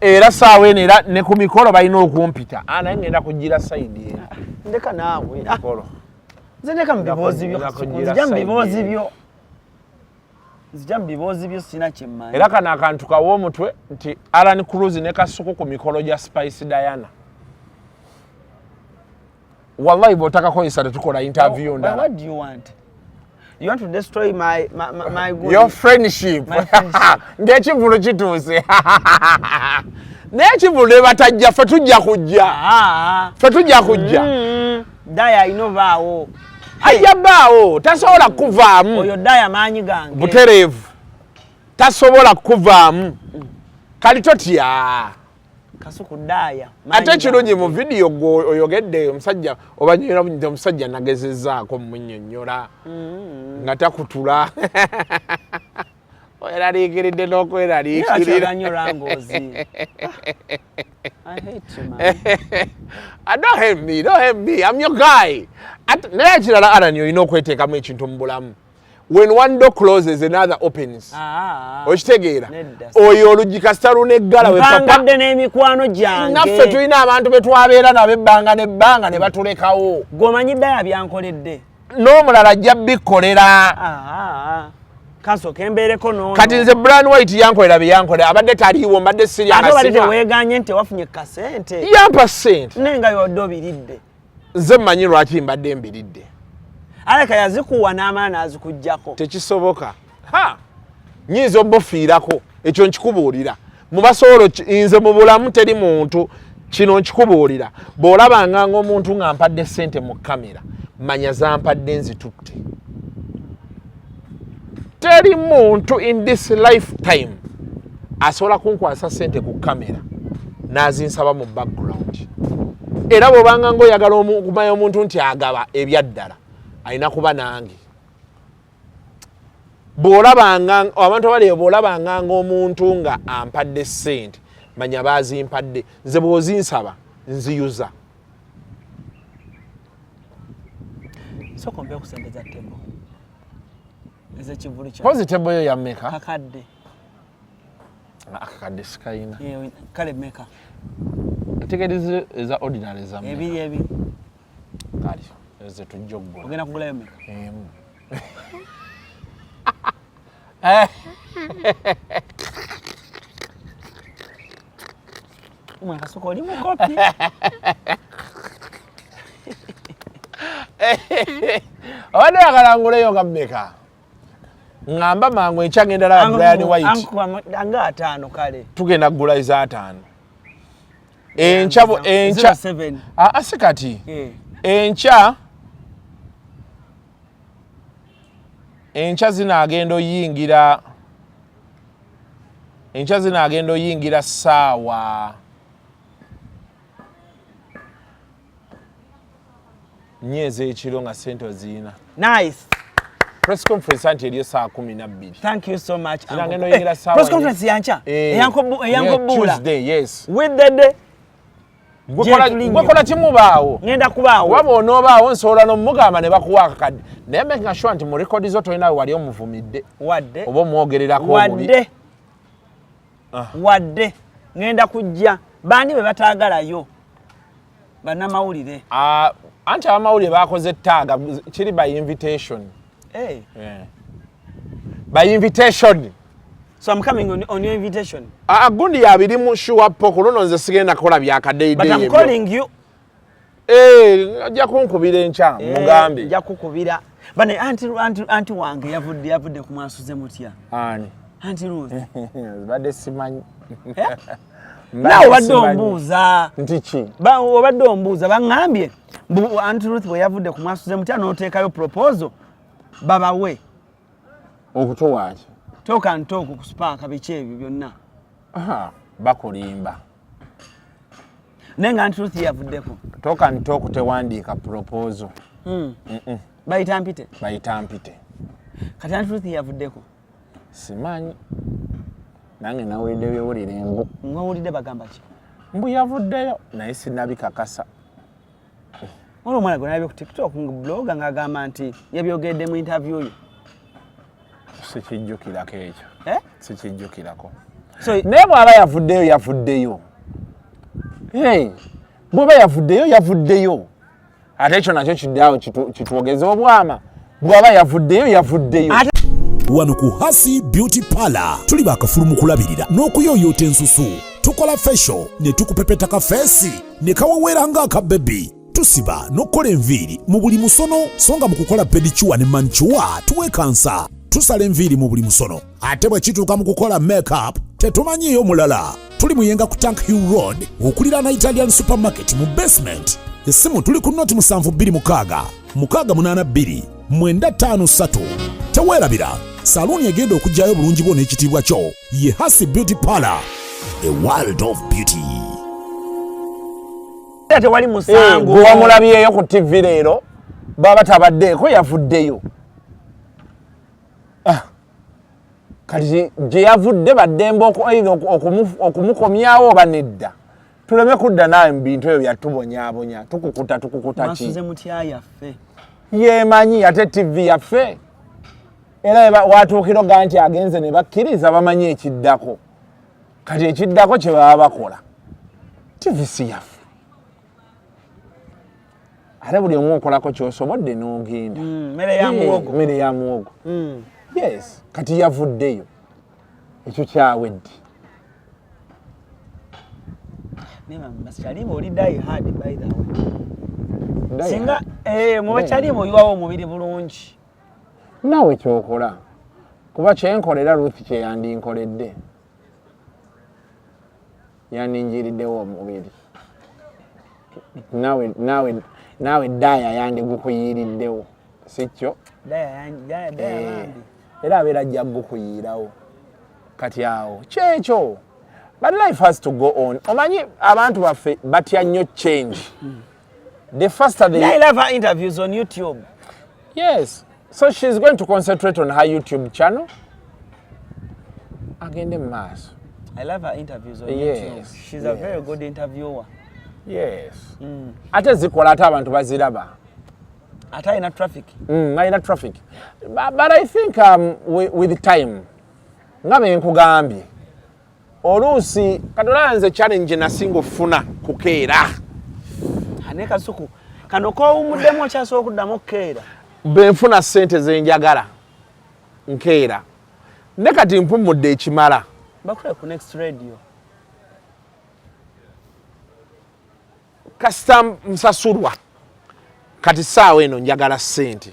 Era saawa eno era ne ku mikolo balina okumpita. Ah, naye ngenda kugira side eri. Ndeka naawe. Ah, Mikolo. nze ndeka mu biboozi byo. Ngenda kugira Nzija mu side biboozi eri. byo. Nzija mu biboozi byo, sina kyemmanyi. Era kano akantu kawa omutwe nti Alan Cruz ne Kasuku ku mikolo gya Spice Diana. Wallahi bw'otakakozesa tetukola interview But ndala. what do you want? You want to destroy my good Your friendship. My friendship. Ng'ekivulu kituuse. Naye ekivulu ne batajja, ffe tujja kujja. Ah. Ffe tujja kujja. Daya alina obaawo. Ajja bbaawo, tasobola kukuvaamu. Oyo Daya maanyi gange. Butereevu. Tasobola kukuvaamu. Kali totya. Kasuku Daya. Ate ekirungi mu vidiyo gwe oyogedde omusajja obanyonyola bunyi omusajja nagezezzaako munyonyola nga takutula. Weraliikiridde n'okweraliikirira. Don't hate me, don't hate me. I'm your guy. Naye ekirala Alan olina okweteekamu ekintu mu bulamu. When one door closes, another opens. Okitegeera? Oyo oluggi kasita luneggala we papa. Mpangadde n'emikwano gyange. Naffe tulina abantu be twabeera nabo ebbanga n'ebbanga ne batulekawo. Gw'omanyi Daya byankoledde. N'omulala ajja bikkolera. Kasooke mbeereko n'ono. Kati nze Brian White yankolera bye yankolera, abadde taliiwo, mbadde sirya Ate obadde teweegaanye nti tewafunye kasente. Yampa ssente. Naye nga yodde obiridde. Nze mmanyi lwaki mbadde mbiridde. Aleka yazikuwa n'amala n'azikuggyako. Tekisoboka. Ha! Nnyinza obufiirako, ekyo nkikubuulira. Mubasobola nze mu bulamu teri muntu, kino nkikubuulira. Bw'olabanga ng'omuntu nga mpadde ssente mu kamera, manya zampadde nzitutte. Teri muntu in this lifetime asobola kunkwasa ssente ku kamera n'azinsaba mu background. Era bw'obanga ng'oyagala okumanya omuntu nti agaba ebyaddala, alina kuba nange. Bw'olabanga abantu abali eyo, bw'olabanga ng'omuntu nga ampadde ssente, manya baazimpadde. Nze bw'ozinsaba nziyuza. Sooka ompe ku ssente za table. Ez'ekivvulu kyange. Mpozi table yo ya mmeka? Kakadde. Akakadde sikayina. Kale mmeka? Ntegeereza eza ordinary za mmeka? Ebiri ebiri. Kale, ezo tujja okugula. Ogenda kugulayo mmeka? Emu. Mwe Kasuku oli mukopi. Obadde oyagala nguleyo nga mmeka? Ŋŋamba mangu enkya ngenda laba Brian White. Nga 5 kale. Tugenda kugula eza 5. Enkya enkya. Ah, si kati. Enkya enkya zinaagenda oyingira. Enkya zinaagenda oyingira ssaawa 4 ez'ekiro nga ssente oziyina. Nice. Press conference anti eriyo saa 12. Thank you so much. Zinaagenda oyingira ssaawa Press conference yancha. Eyankobuula. Tuesday, yes. With the day. Gwekola kimubaawo. Ngenda kubaawo. Waba onoobaawo nsobola n'omugamba ne bakuwa akakadde. Naye making sure nti mu record zo tolina we wali omuvumidde. Wadde. Oba omwogererako obubi. Wadde. Wadde. Ngenda kujja. Baani be bataagalayo? Bannamawulire. Anti abamawulire bakoze tag kiri by invitation. Hey. Yeah. By invitation. So I'm coming on your invitation. Gundi ya birimu sure po ku luno nze sigenda kukola bya kadei But I'm calling you. Ajja kunkubira enkya mugambe. Nja kukubira. Bane anti wange yavudde ku mwasuze mutya. Ani? Anti Ruth. Badde simanyi. Nawe obadde ombuuza. Nti ki? Obadde ombuuza baŋŋambye mbu Anti Ruth bwe yavudde ku mwasuze mutya n'oteekayo proposal babawe. Okutowaaki? Talk and talk ku Spark biki ebyo byonna. Bakulimba. Naye nga Anti Ruth yavuddeko. Talk and talk tewandiika proposal. Bayita mpite. Bayita mpite. Kati Anti Ruth yavuddeko. Simanyi. Nange nawulidde byowulira embu. Mwawulidde bagamba ki? Mbu yavuddeyo naye sinnabikakasa. Waliwo omwana gwe nalabye ku TikTok nga blogger ng'agamba nti yabyogedde mu interview yo. Sikijjukirako ekyo. Sikijjukirako. Naye bw'aba yavuddeyo yavuddeyo. Bw'aba yavuddeyo yavuddeyo. Ate ekyo nakyo kiddaawo kitwogeze obwama. Bw'aba yavuddeyo yavuddeyo. Wano ku Hasi Beauty Parlor tuli bakafulu mu kulabirira n'okuyooyoota ensusu. Tukola facial ne tukupepeta ka feesi ne kaweweera ng'akabebi. Tusiba n'okukola enviiri mu buli musono, so nga mu kukola pedicure ne manicure tuwekansa. Tusala enviiri mu buli musono. Ate bwe kituuka mu kukola make-up tetumanyiiyo mulala. Tuli Muyenga ku Tank Hill Road okuliraana Italian Supermarket mu basement. Essimu tuli ku noti 726 682 953. Teweerabira, saluuni egenda okuggyayo obulungi bwo n'ekitiibwa kyo ye Hasi Beauty Parlor, a world of beauty. Tewali musango. Gwe wamulabyeyo ku TV leero, baba tabaddeeko, yavuddeyo. Ah. Kati gye yavudde baddembe okumukomyawo oba nedda? Tuleme kudda naawe mu bintu ebyo byatubonyaabonya. Tukukuta tukukuta ki? Mwasuze mutya yaffe? Yemanyi ate TV yaffe era watuukira ogaa nti agenze ne bakkiriza, bamanyi ekiddako. Kati ekiddako kye baba bakola, TV si yaffe, ate buli omu okolako kyosobodde n'ogenda. Mmere ya muwogo. Mmere ya muwogo. Yes, kati yavuddeyo, ekyo kyawedde. Bakyalimu oli die hard, by the way. Singa mu bakyalimu oyiwawo omubiri bulungi. Naawe kyokola, kuba kyenkolera Ruth kyeyandinkoledde, yandinjiriddewo omubiri. Naawe naawe naawe daaya yandigukuyiiriddewo, si kyo? Era abeera ajja kugukuyiirawo. Kati awo kyekyo, but life has to go on. Omanyi abantu baffe batya nnyo change. The faster they I love her interviews on YouTube. Yes, so she's going to concentrate on her YouTube channel, agende mu maaso. I love her interviews on YouTube. She's a very good interviewer. Yes, ate zikola, ate abantu baziraba. Ate alina traffic. Alina traffic, but I think with time, nga benkugambye, oluusi katolaba nze challenge nasinga ofuna kukeera. Ne Kasuku kano kowumuddemu, okyasobola okuddamu okukeera? Bwenfuna sente zenjagala nkeera, ne kati mpumudde ekimala. Bakule ku Next Radio. Kasita nsasulwa, kati saawa eno njagala sente.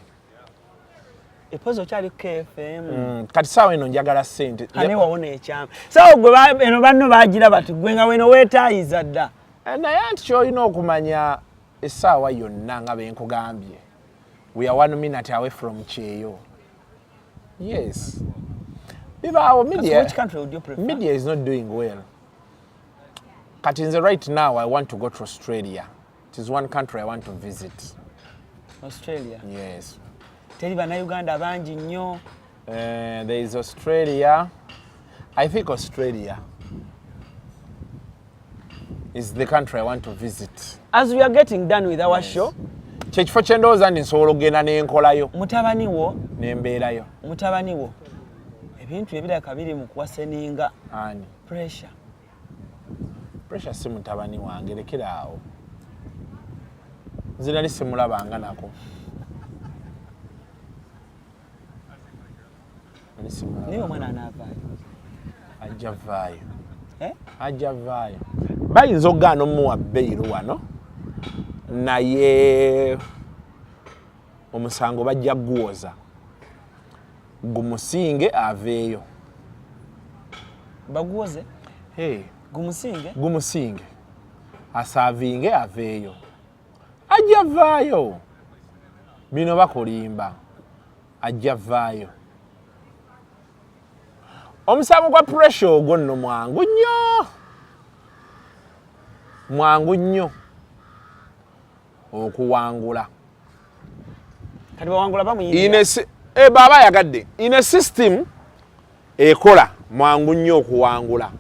Epozi okyali ku KFM. Kati saawa eno njagala sente. Ane wawona ekyama sawa gwe eno banno bagira bati gwe nga weno weetaayiza dda. Naye anti kyolina okumanya, essaawa yonna nga benkugambye, we are one minute away from kyeyo. Yes, bibaawo. Media, Which country would you prefer? Media is not doing well. Kati nze right now I want to go to Australia. It is one country I want to visit. Australia? Yes. Teri bannayuganda bangi nnyo. There is Australia. I think Australia is the country I want to visit. As we are getting done with our show, Kyekifo kye ndowooza nti nsobola okugenda n'enkolayo mutabani wo, n'embeerayo. Mutabani wo ebintu ebiraka biri mu kuwaseninga. Ani? Pressure. Pressure si mutabani wange, lekera awo. Nze nali simulabanga nako. Nali simulabanga. Naye omwana anaavaayo? Ajja vaayo. Eh? Ajja vaayo. Bayinza okugaana omuwa bail wano, naye omusango bajja guwoza gumusinge aveeyo. Baguwoze? Hey. Gumusinge? Gumusinge, aservinge aveeyo. Ajja vaayo, bino bakulimba. Ajja vaayo. Omusango gwa Pressure ogwo nno mwangu nnyo, mwangu nnyo okuwangula. Kati bawangula bamuyingira? Baba ayagadde in a system ekola, mwangu nnyo okuwangula,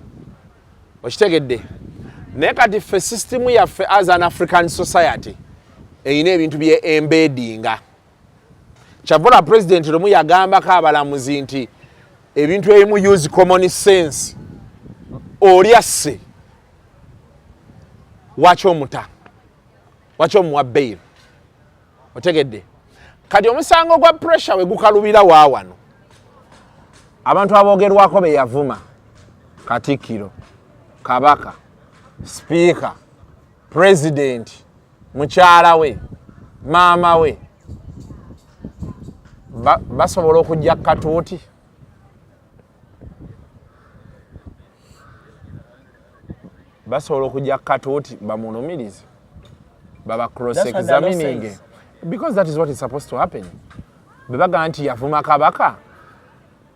okitegedde? Naye kati ffe system yaffe as an African society erina ebintu bye embeddinga. Kyavula president lumu yagambako abalamuzi nti ebintu ebimu use common sense. Oli asse, waki omuta? Waki omuwa bail? Otegedde? Kati omusango gwa Pressure we gukalubira wa wano, abantu aboogerwako be yavuma, Katikkiro, Kabaka, Sipiika, Pulezidenti, mukyala we, maama we, basobola okujja katuuti? Basobola okujja katuuti bamulumirize? Baba cross That's what the law examining says. Because that is what is supposed to happen. Bwe bagamba nti yavuma kabaka,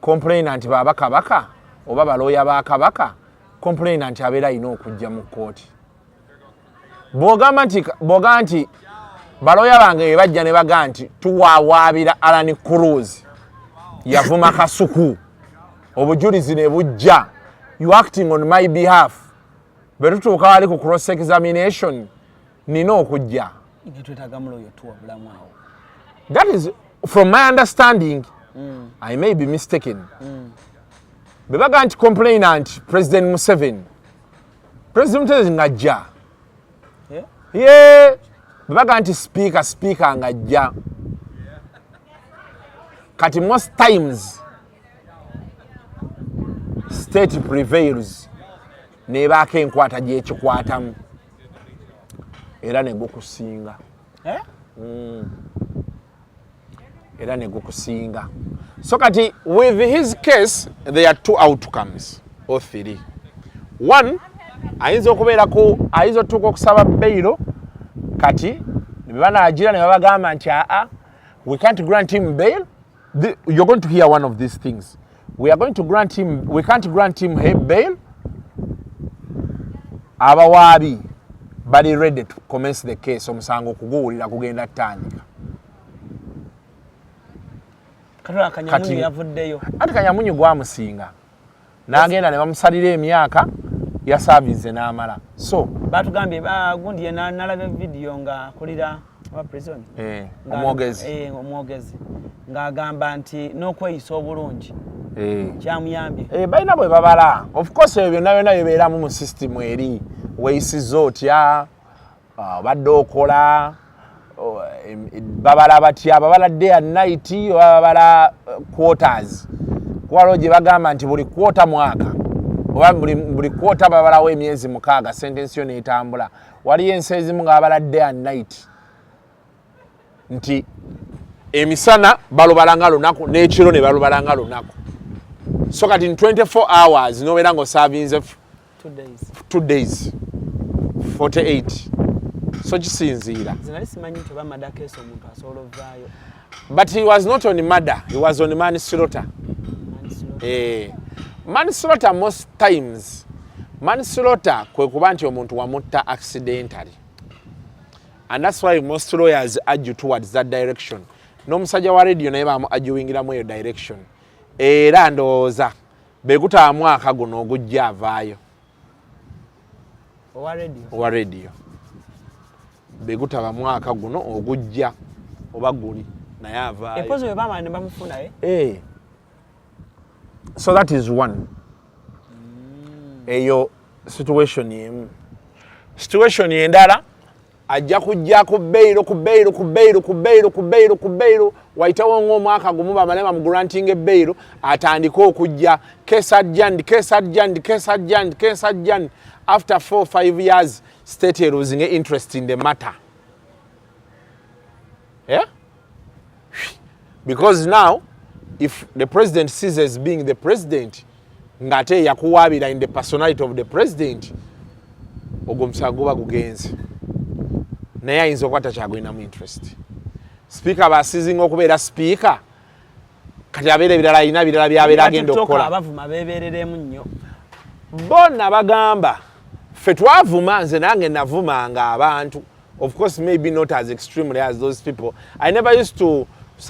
complainant baba kabaka oba balooya ba kabaka, complainant abeera alina okujja mu kkooti. Bw'ogamba nti balooya bange bwe bajja ne bagamba nti tuwaawaabira Alan Cruz yavuma Kasuku, obujulizi ne bujja, you acting on my behalf, bwe tutuuka wali ku cross examination nina okujja. Netwetaaga muloyo tuwa bulamu awo. That is from my understanding. I may be mistaken. Bwe bagamba nti complainant President Museveni, President Museveni ng'ajja. Ye bwe bagamba nti speaker, speaker ng'ajja. Kati most times state prevails, nebaako enkwata gyekikwatamu era negukusinga. Eh? Era negukusinga. So kati with his case there are two outcomes or three. One, ayinza okubeerako, ayinza otuuka okusaba bail. Kati ne banaagira ne babagamba nti aa, we can't grant him bail. You're going to hear one of these things: we are going to grant him, we can't grant him bail. Abawaabi bali ready to commence the case, omusango okuguwulira kugenda ttandika. Katula Kanyamunyu yavuddeyo. Ati Kanyamunyu gwamusinga n'agenda ne bamusalira emyaka, yasaavize n'amala, so Batugambye gundi ye nalabye vidiyo nga akulira aba prison. Omwogezi. Omwogezi ng'agamba nti n'okweyisa obulungi kyamuyambye. Balina bwe babala. Of course ebyo byonna byonna bibeeramu mu system eri weeyisiza otya, obadde okola, babala batya, babala day and night oba babala quarters? Kuwaliwo gye bagamba nti buli quarter mwaka, oba buli quarter babalawo emyezi 6, sentence yo neetambula. Waliyo ensi ezimu nga babala day and night, nti emisana balubala nga lunaku n'ekiro ne balubala nga lunaku. So kati in 24 hours nobeera ng'osaavinze 2 days. 2 days, 48. So kisinziira. Nze nali simanyi nti oba murder case omuntu asobola ovaayo. But he was not on murder, he was on manslaughter. Manslaughter. Manslaughter, most times manslaughter kwe kuba nti omuntu wamutta accidentally, and that's why most lawyers argue towards that direction. N'omusajja wa radio naye bamu arguingiramu eyo direction, era ndowooza begutaba mwaka guno ogujja avaayo. Owa radio? Owa radio, begutaba mwaka guno ogujja oba guli, naye avaayo. Epozi bwe bamala ne bamufuna, eh? So that is one. Eyo situation emu. Situation endala, ajja kujja ku bail, ku bail, ku bail, ku bail, ku bail, ku bail, wayitewo ng'omwaka gumu bamale bamugranting ebail, atandike okujja, case adjourned, case adjourned, case adjourned, case adjourned. After 4 5 years, state losing interest in the matter, yeah? Because now if the president ceases being the president, ng'ate yakuwaabira in the personality of the president, ogwo omusango guba gugenze, naye ayinza okuba takyagulinamu interest. Speaker basizinga okubeera speaker, kati abeera ebirala, alina birala byabeera agenda okukola. Abavuma beebereremu nnyo. Bona bagamba ffe twavuma, nze nange navumanga abantu, of course maybe not as extremely as those people. I never used to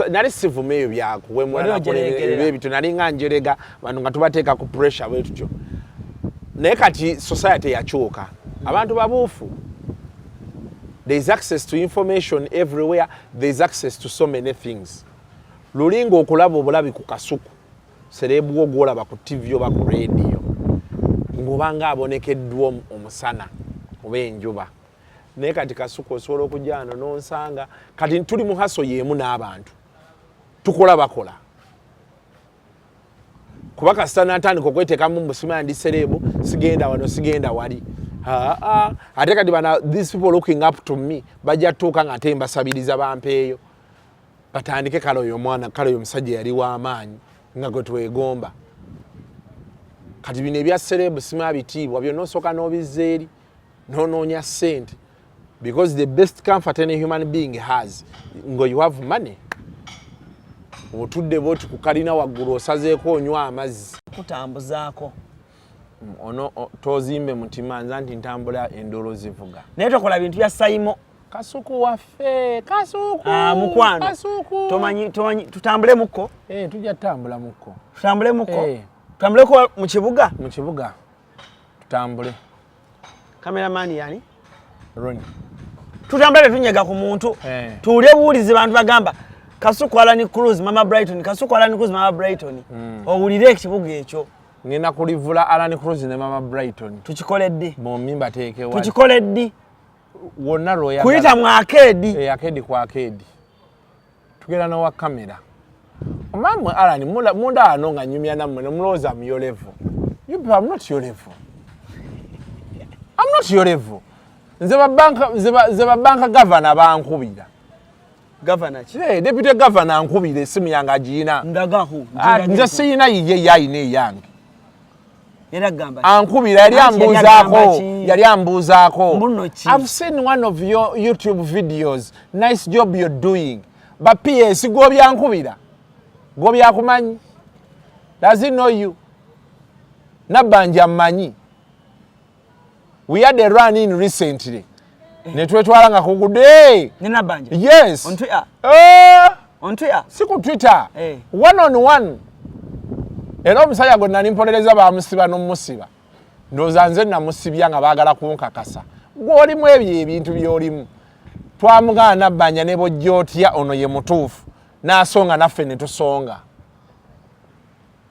nali sivuma ebyo byakuwemula ebyo, nali nga njerega bantu nga tubateeka ku pressure bwe tutyo. Naye kati society yakyuka, abantu babuufu, there is access to information everywhere, there is access to so many things. Lulinga okulaba obulabi ku Kasuku, celeb wo gwolaba ku TV oba ku radio, ng'obanga abonekeddwa omusana oba enjuba. Naye kati Kasuku osobola okujja wano n'onsanga. Kati tuli mu hustle y'emu n'abantu, tukola bakola, kuba kasita natandika okweteekamu musima ndi celeb, sigenda wano, sigenda wali. Ate kati bana, these people looking up to me, bajja tuuka nga ate mbasabiriza bampeeyo, batandike kale oyo omwana, kale oyo omusajja yali w'amaanyi nga gwe twegomba. Kati bino ebya celeb sima bitiibwa byonna osooka n'obizza eri n'onoonya ssente. Because the best comfort any human being has, ngo you have money. Otudde bwoti ku kalina waggulu osazeeko onywa amazzi. Kutambuzaako. Ono tozimbe mutima nza nti ntambula endoolo zivuga. Naye tokola bintu bya Sayimo. Kasuku waffe, kasuku. Ah, mukwano. Kasuku. Tomanyi, tomanyi, tutambule mukko. Eh, tujja tutambula mukko. Tutambule mukko. Eh. Tutambuleko mu kibuga. Mu kibuga. Tutambule. Cameraman yani? Ronnie. Tutambule tetunyega ku muntu. Eh. Tuwulire buwulizi bantu bagamba Kasuku Alan Cruz Mama Brighton, Kasuku Alan Cruz Mama Brighton. Owulire ekibuga ekyo. Ngenda kulivula Alan Cruz ne Mama Brighton. Tukikole ddi? Bombi mbateeke wali. Tukikole ddi? Wonna lw'oyagala. Kuyita mu arcade. Eh, arcade ku arcade. Tugenda n'owa kamera. Omamwe Alan, munda wano nga nyumya nammwe ne mulowooza mu your level. You people, I'm not your level. I'm not your level. Nze ba bank, nze ba bank governor bankubira. Governor ki? Eh, deputy governor ankubira esimu yange agiyina. Ndagaho. Ah, nze siyina yiye, ye ayina eyange. Era gamba ki? Ankubira, yali Anti yali ambuuzaako. agamba ki? Yali ambuuzaako. Mbuno ki? I've seen one of your YouTube videos. Nice job you're doing. Ba PS gw'obyankubira. Gw'obyakumanyi. Does he know you? Nabbanja mmanyi. We had a run in recently. Ne twetwala nga kugudde. Ne Nabbanja? Yes. On Twitter? On Twitter? Si ku Twitter. Eh. One on one. Era omusajja gwe nali mpolereza baamusiba n'omusiba. Ndowooza nze namusibya nga baagala kunkakasa. Gw'olimu ebyo ebintu by'olimu. Twamugaana Nabbanja ne bw'ojja otya ono ye mutuufu. N'asonga naffe ne tusonga.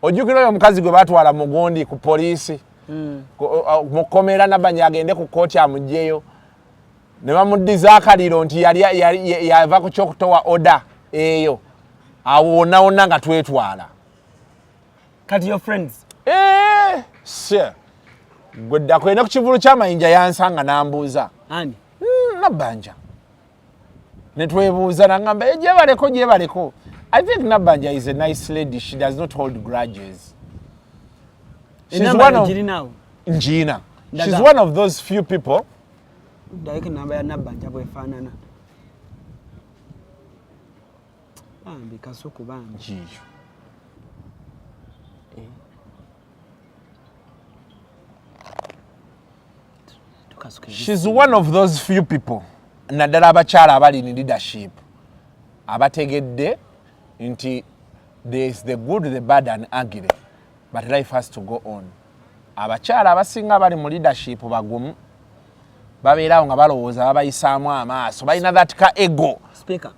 Ojjukira oyo omukazi gwe baatwala mu gundi ku poliisi. Mu kkomera Nabbanja agende ku kkooti amuggyeyo. Ne bamuddiza akaliro nti yava ku ky'okutowa order eyo. Awo wonna wonna nga twetwala. Kati your friends? Sir. Gwe ddako eno ku kivulu ky'amayinja yansanga n'ambuuza. Ani? Nabbanja. Ne twebuuza n'angamba, gyebaleko, gyebaleko. I think Nabbanja is a nice lady. She does not hold grudges. She's Enamba one of girinawo? Ngiina. Ndaga. She's one of those few people. Ddayo enamba ya Nabbanja bw'efaanana. Bambi Kasuku bambi. Giiyo. She's one of those few people naddala abakyala abali in leadership abategedde nti there is the good, the bad and ugly, but life has to go on. Abakyala abasinga abali mu leadership bagumu, babeerawo nga balowooza babayisaamu amaaso, balina that ka ego. Speaker.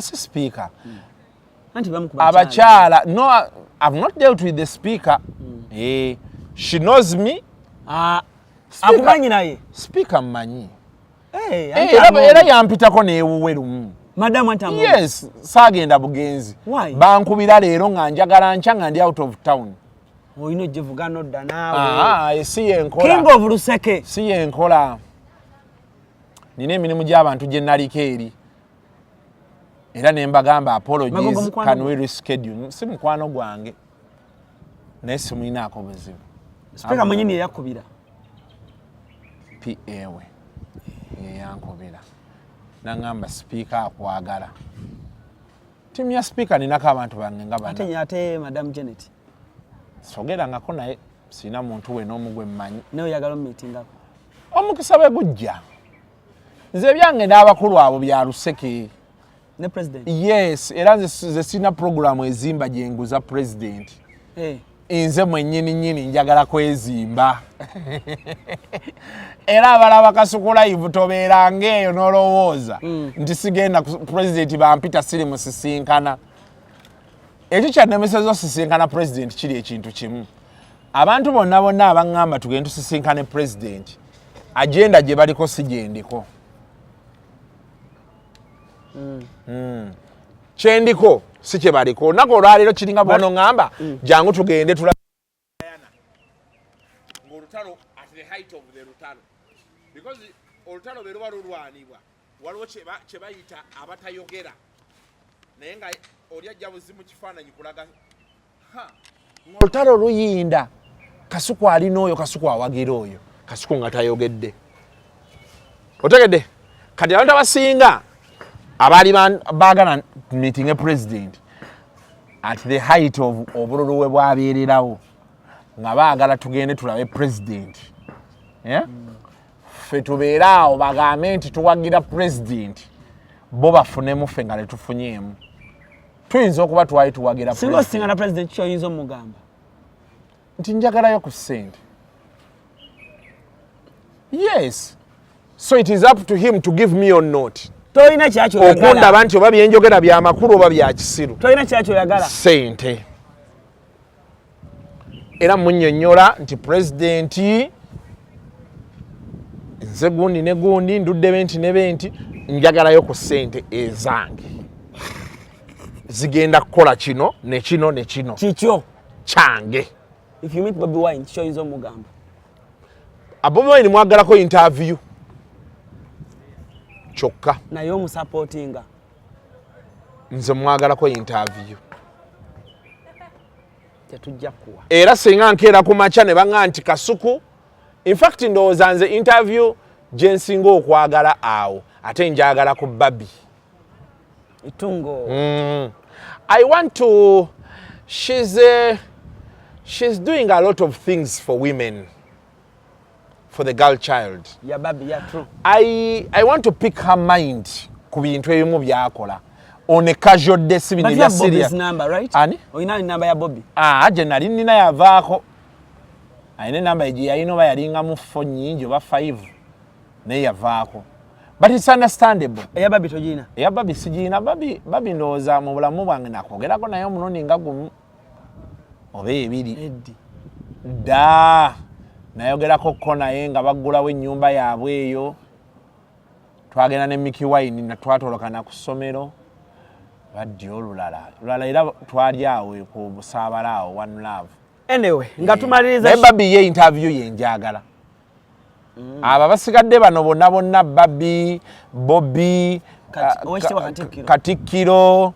Si speaker. Anti bamu ku bakyala. Abakyala, no, I've not dealt with the speaker. She knows me. Speaker. Akumanyi naye? Speaker mmanyi. Anti Era yampitako n'ewuwe lumu. Madam anti amongo. Yes, saagenda bugenzi. Why? Bankubira leero nga njagala nkya nga ndi out of town. Olina ogivuga n'odda naawe. Si yenkola. King of Luseke. Si yenkola. Nina emirimu gy'abantu gye naliko eri. Era ne mbagamba apologies, Magogo mukwano can gwo. we reschedule? Si mukwano gwange. Naye simulinaako buzibu. Speaker mwennyini yeyakubira. PA we yeyankubira. Nangamba speaker akwagala. Tiimu ya speaker ninako abantu bange nga bana. Ate Madam Janet. Sogerangako naye sirina muntu we n'omu gwe mmanyi. Naye oyagala omumiitingako. Omukisa bwe gujja. Nze ebyange n'abakulu abo bya luseke. Ne president? Yes, era nze sirina programu ezimba gye nguza president. Nze mwennyini nnyini njagala kwezimba. Era abalaba Kasuku live tobeera ng'eyo n'olowooza nti sigenda ku president bampita siri musisinkana. Ekyo kyannemesezza osisinkana president kiri ekintu kimu. Abantu bonna bonna abaŋŋamba tugende tusisinkane president, agenda gye baliko si gye ndiko. Kyendiko si kye baliko. Olunaku olwaleero kiringa bw'onoŋŋamba jangu tugende tulabe ng'olutalo at the height of the lutalo. Because olutalo bwe luba lulwanibwa waliwo kye bayita abatayogera naye nga oli ajja buzi mu kifaananyi kulaga ng'olutalo luyinda Kasuku alina oyo, Kasuku awagira oyo, Kasuku nga tayogedde. Otegedde? Kati abantu abasinga abaali baagala meeting president at the height of obululu we bwabeererawo, nga baagala tugende tulabe president, yeah? Ffe tubeere awo bagambe nti tuwagira president, bo bafunemu, ffe nga tetufunyeemu. Tuyinza okuba twali tuwagira Singa president. Osingana president, kyoyinza omugamba? Nti njagalayo ku ssente. Yes, so it is up to him to give me or not. Tolina kyakyoyagala. Okundaba nti oba byenjogera byamakulu oba bya kisiru. Tolina kyakyoyagala. Ssente. Era munnyonnyola nti pulezidenti, nze gundi ne gundi, ndudde benti ne benti, njagalayo ku ssente ezange, zigenda kukola kino ne kino ne kino. Kikyo. Kyange. If you meet Bobi Wine, kyoyinza omugamba? Bobi Wine mwagalako interview kyokka. Naye omusupportinga? Nze mwagalako interview. Tetujja kuwa. Era singa nkeera ku makya ne baŋŋa nti Kasuku, infact ndowooza nze interview gye nsinga okwagala awo ate njagala ku Barbie. Itungo. I want to she's doing a lot of things for women, for the girl child. Ya Barbie, ya true. I want to pick her mind ku bintu ebimu byakola on a casual day, si bino But you ebya have Bobby's serious. number, right? Ani? Olina enamba ya Bobby? Ah, gye nali nina yavaako. Alina enamba gye yalina, oba yalingamu 4 nyingi oba 5, naye yavaako, but it's understandable. Eya Barbie togirina? Eya Barbie sigirina. Barbie, Barbie ndowooza mu bulamu bwange nakwogerako naye omulundi nga gumu oba ebiri. Eddi. Dda nayogerako ko naye nga baggulawo ennyumba yaabwe eyo. Twagenda ne Mikie Wine, na twatolokana ku ssomero. Baddi olulala lulala era twali awo ku Busaabala awo, One Love. Anyway, nga tumaliriza. Naye Barbie ye interview ye njagala. Abo abasigadde bano bonna bonna, Barbie, Bobi, Oweekitiibwa Katikkiro. Katikkiro.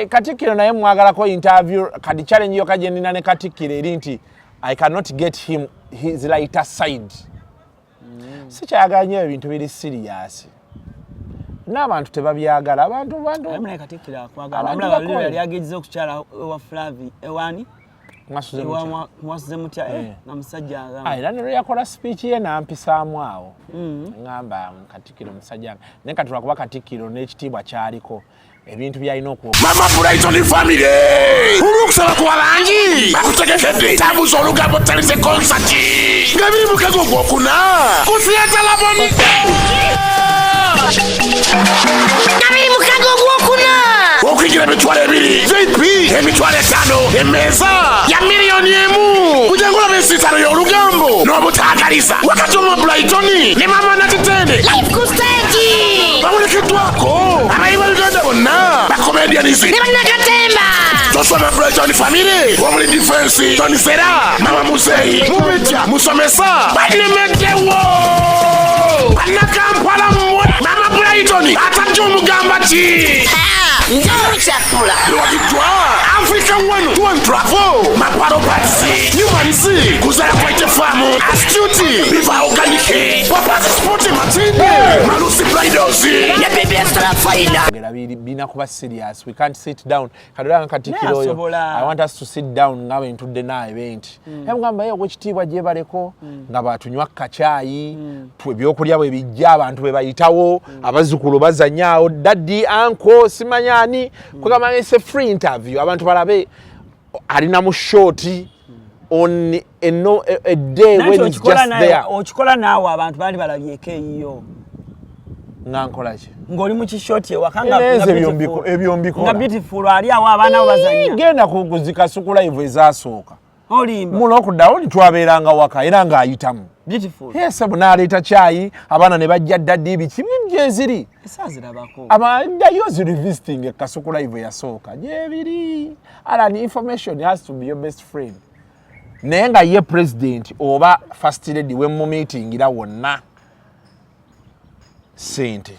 Katikkiro naye mwagalako interview. Kati challenge yokka gye nina ne Katikkiro eri nti I cannot get him his lighter side. Sikyayagala nnyo ebintu biri serious, n'abantu tebabyagala. Abantu bantu Naye munaye Katikkiro akwagala. Abantu Omulaba luli bakoye. yali agezza okukyala ewa Flavi, ewani? Mwasuze Ewa mutya? Mwasuze mutya, eh, nga musajja agamba. Ah, era ne lwe yakola speech ye n'ampisaamu awo, ŋŋamba Katikkiro musajja, naye kati lwakuba Katikkiro n'ekitiibwa kyaliko, ebintu byalina okwo. Mama Brighton family, olwokusaba ku bangi bakutegekedde tambuza olugambo talize concert nga 26 ogwokuna ku Theatre Labone. 26 ogwokuna. Okuyingira 20,000, VIP 50,000, emmeeza ya 1,000,000. Kuja ngolaba ensitalo y'olugambo n'obutaagaliza wakati omwa Brighton ne Mama Nakitende Live ku stage. Bawerekeddwako abayi ba Uganda bonna, bacomedians ne bannakatemba. Tosoma Brighton family omuli Defense, Tony Sera, Mama Muzeyi, Mubejja, Musomesa banemeddewo. Bannakampala mmwe, Mama Brighton atajja omugamba ki? Njamukyakula. Lwagiddwa Africa One Tour and Travel, Maparo Parts, Humans, Kuzala Kwaite Farm, Astute, Biva Organic, Papas Sport Matinde, Malusi Bridals ne BBS Terefayina. Era bina kuba serious, we can't sit down. Kati olaba Katikkiro Naye oyo, asobola. I want us to sit down nga bwe ntudde naawe be nti mugamba ye owekitiibwa gyebaleko, nga batunywa kacaayi, ebyokulya bwe bijja, abantu bwe bayitawo, abazzukulu bazanya awo, daddy, uncle, simanya ani. Kwegamba it's a free interview, abantu balabe alina mu short on a, no, a day Nanti when it's okikola just naye there. Okikola naawe, abantu baali balabyeko eyiyo. Nga nkola ki? Ng'oli mu kishoti ewaka nga Era nze nga ebyo beautiful. ebyo mbikola. Nga beautiful ali awo, abaana bo bazanya. Genda ku zikasuku live ezasooka. Olimba. Mu lockdown twabeeranga waka era ng'ayitamu. Beautiful. Yes, n'aleeta kyayi, abaana ne bajja, daddy biki gyeziri. Esaazirabako. Abaddayo zirevisiting ekasuku live eyasooka gyebiri. Alan, information has to be your best friend. Naye nga ye president oba first lady wemumeetingira wonna, sente.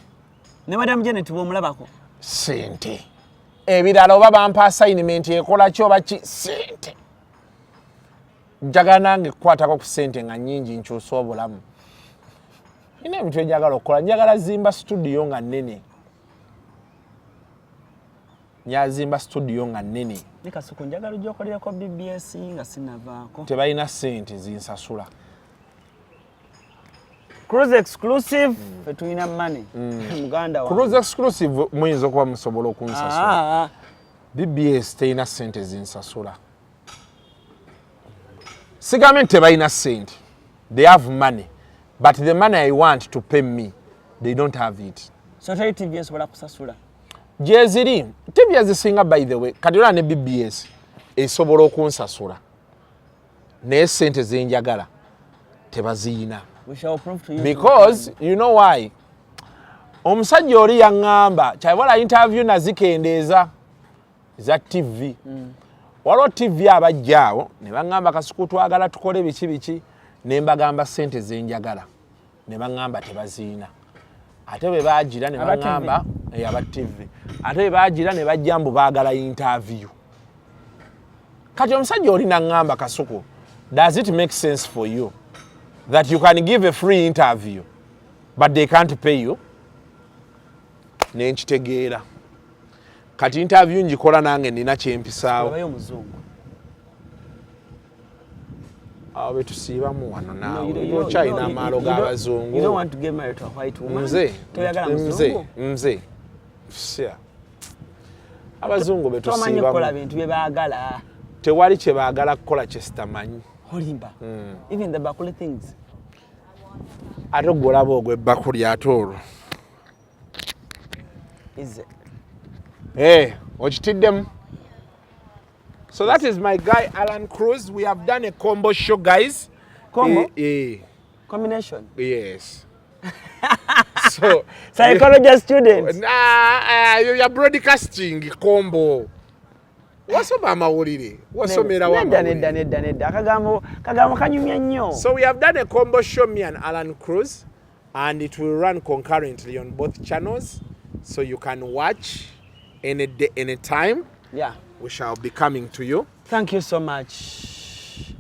Ne Madam Janet bw'omulabako? Sente. Ebirala oba bampa assignment ekola ki oba ki, sente. Njagala nange kukwatako ku sente nga nyingi, nkyusa obulamu. Nina ebintu enjagala okukola. Njagala zimba studio nga nnene. Nyazimba studio nga nnene. Ne Kasuku, njagala ojja okolereko BBS nga sinavaako. Tebalina ssente zinsasula. Cruise Exclusive, fe tulina money, muganda wange. Cruise Exclusive muyinza okuba musobola okunsasula. Ah, ah. BBS terina ssente zinsasula. Sigambye nti tebalina ssente. They have money, but the money I want to pay me, they don't have it. So teri TV esobola kusasula? Gyeziri TV ezisinga, by the way. Kati olaba ne BBS esobola okunsasula, naye sente zenjagala tebaziyina. We shall prove to you. Because you know why? Omusajja oli yaŋŋamba kyabala interview nazikendeeza za TV. Waliwo TV abajja awo ne baŋŋamba, "Kasuku, twagala tukole biki biki," ne mbagamba sente zenjagala, ne baŋŋamba tebaziina. Ate bwe bagira ne Aba TV? baŋŋamba aba TV, ate bwe bagira ne bajja mbu baagala interview. Kati omusajja oli naŋŋamba, "Kasuku, does it make sense for you that you can give a free interview but they can't pay you?" Nenkitegeera. Kati interview ngikola nange nina kyempisaawo. Olabayo omuzungu. Awo betusiibamu wano. No, Naawe you okyalina amaalo you don't- g'abazungu. You don't want to get married to a white woman. Nze Toyagala nze muzungu? Nze sya abazungu Tomanyi kukola betusiibamu. bintu bye baagala. Tewali kye baagala kukola kye sitamanyi. Olimba. Even the bakuli things? Ate gwe olaba ogw'ebbakuli ate olwo. Is it? Hey, okitiddemu. So that is my guy Alan Cruz. We have done a combo show, guys. Combo? Eh, eh, Combination. Yes. So Psychology students. Nah, you are broadcasting combo. Wasoma amawulire? Wasomerawo Nedda, nedda, amawulire? nedda, nedda. Akagambo kanyumya nnyo. So we have done a combo show, me and Alan Cruz, and it will run concurrently on both channels, so you can watch any day, any time. We shall be coming to you. Thank you so much.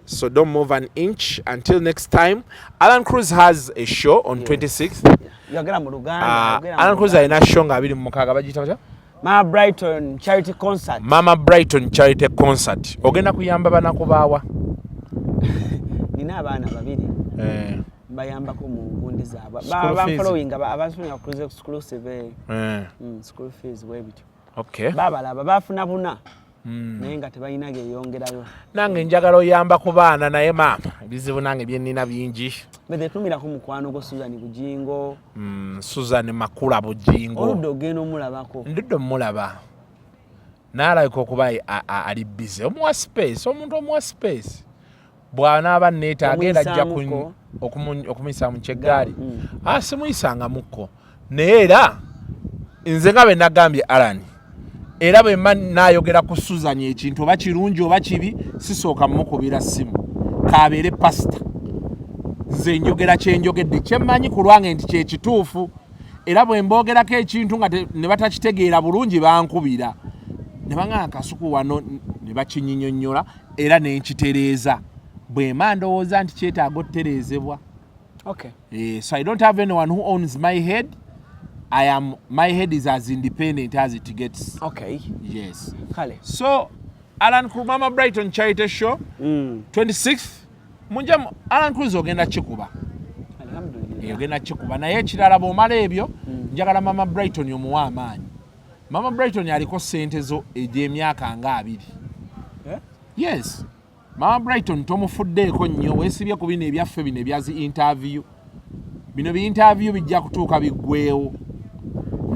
So don't move an inch until next time. Alan Cruz has a show on 26th. Yogera mu Luganda. Yogera mu Alan Cruz Luganda. alina show nga 26, bagiyita batya? Mama Brighton Charity Concert. Mama Brighton Charity Concert. Ogenda kuyamba banaku baawa? Nina abaana babiri. Eh, Bayambako mu ngundi zaabwe. School fees. Banfollowing abasobola Cruise Exclusive. Eh, School fees bwe bityo. Okay. Babalaba bafuna buna. Naye nga tebalina geeyongerayo. Nange njagala oyamba ku baana, naye maama ebizibu nange byenina bingi. Bwe tumirako mukwano gwo Susan Bujingo. Susan Makula Bujingo. Oludda ogenda omulabako. Ndudde omulaba, naalabika okuba ali busy. Omuwa space, omuntu omuwa space bw'anaaba neetaaga era ajja Omuyisaamuko. okumuyisa mu kyeggaali. Ah, simuyisangamukko, naye era nze nga bwe nagambye Alan, era bwe mba naayogera ku Susan ekintu oba kirungi oba kibi, sisooka mukubira ssimu kabeere pasita. Nze njogera kyenjogedde kyemmanyi ku lwange nti kyekituufu, era bwe mboogerako ekintu nga ne batakitegeera bulungi, bankubira ne baŋŋamba, "Kasuku, wano," ne bakinyinyonnyola era ne nkitereeza bwe mba ndowooza nti kyetaaga otutereezebwa. So I don't have anyone who owns my head. I am my head is as independent as it gets. Yes. Kale. So Alan Cruz, Mama Brighton Charity Show, 26th. Munja Alan Cruz ogenda kikuba. Alhamdulillah. Ogenda kikuba, naye ekirala bw'omala ebyo, njagala Mama Brighton omuwa amaanyi. Mama Brighton aliko ssente zo egy'emyaka nga 20. Eh? Yes. Mama Brighton tomufuddeeko nnyo, weesibye ku bino ebyaffe bino ebya zi interview. Bino bi interview bijja kutuuka biggweewo.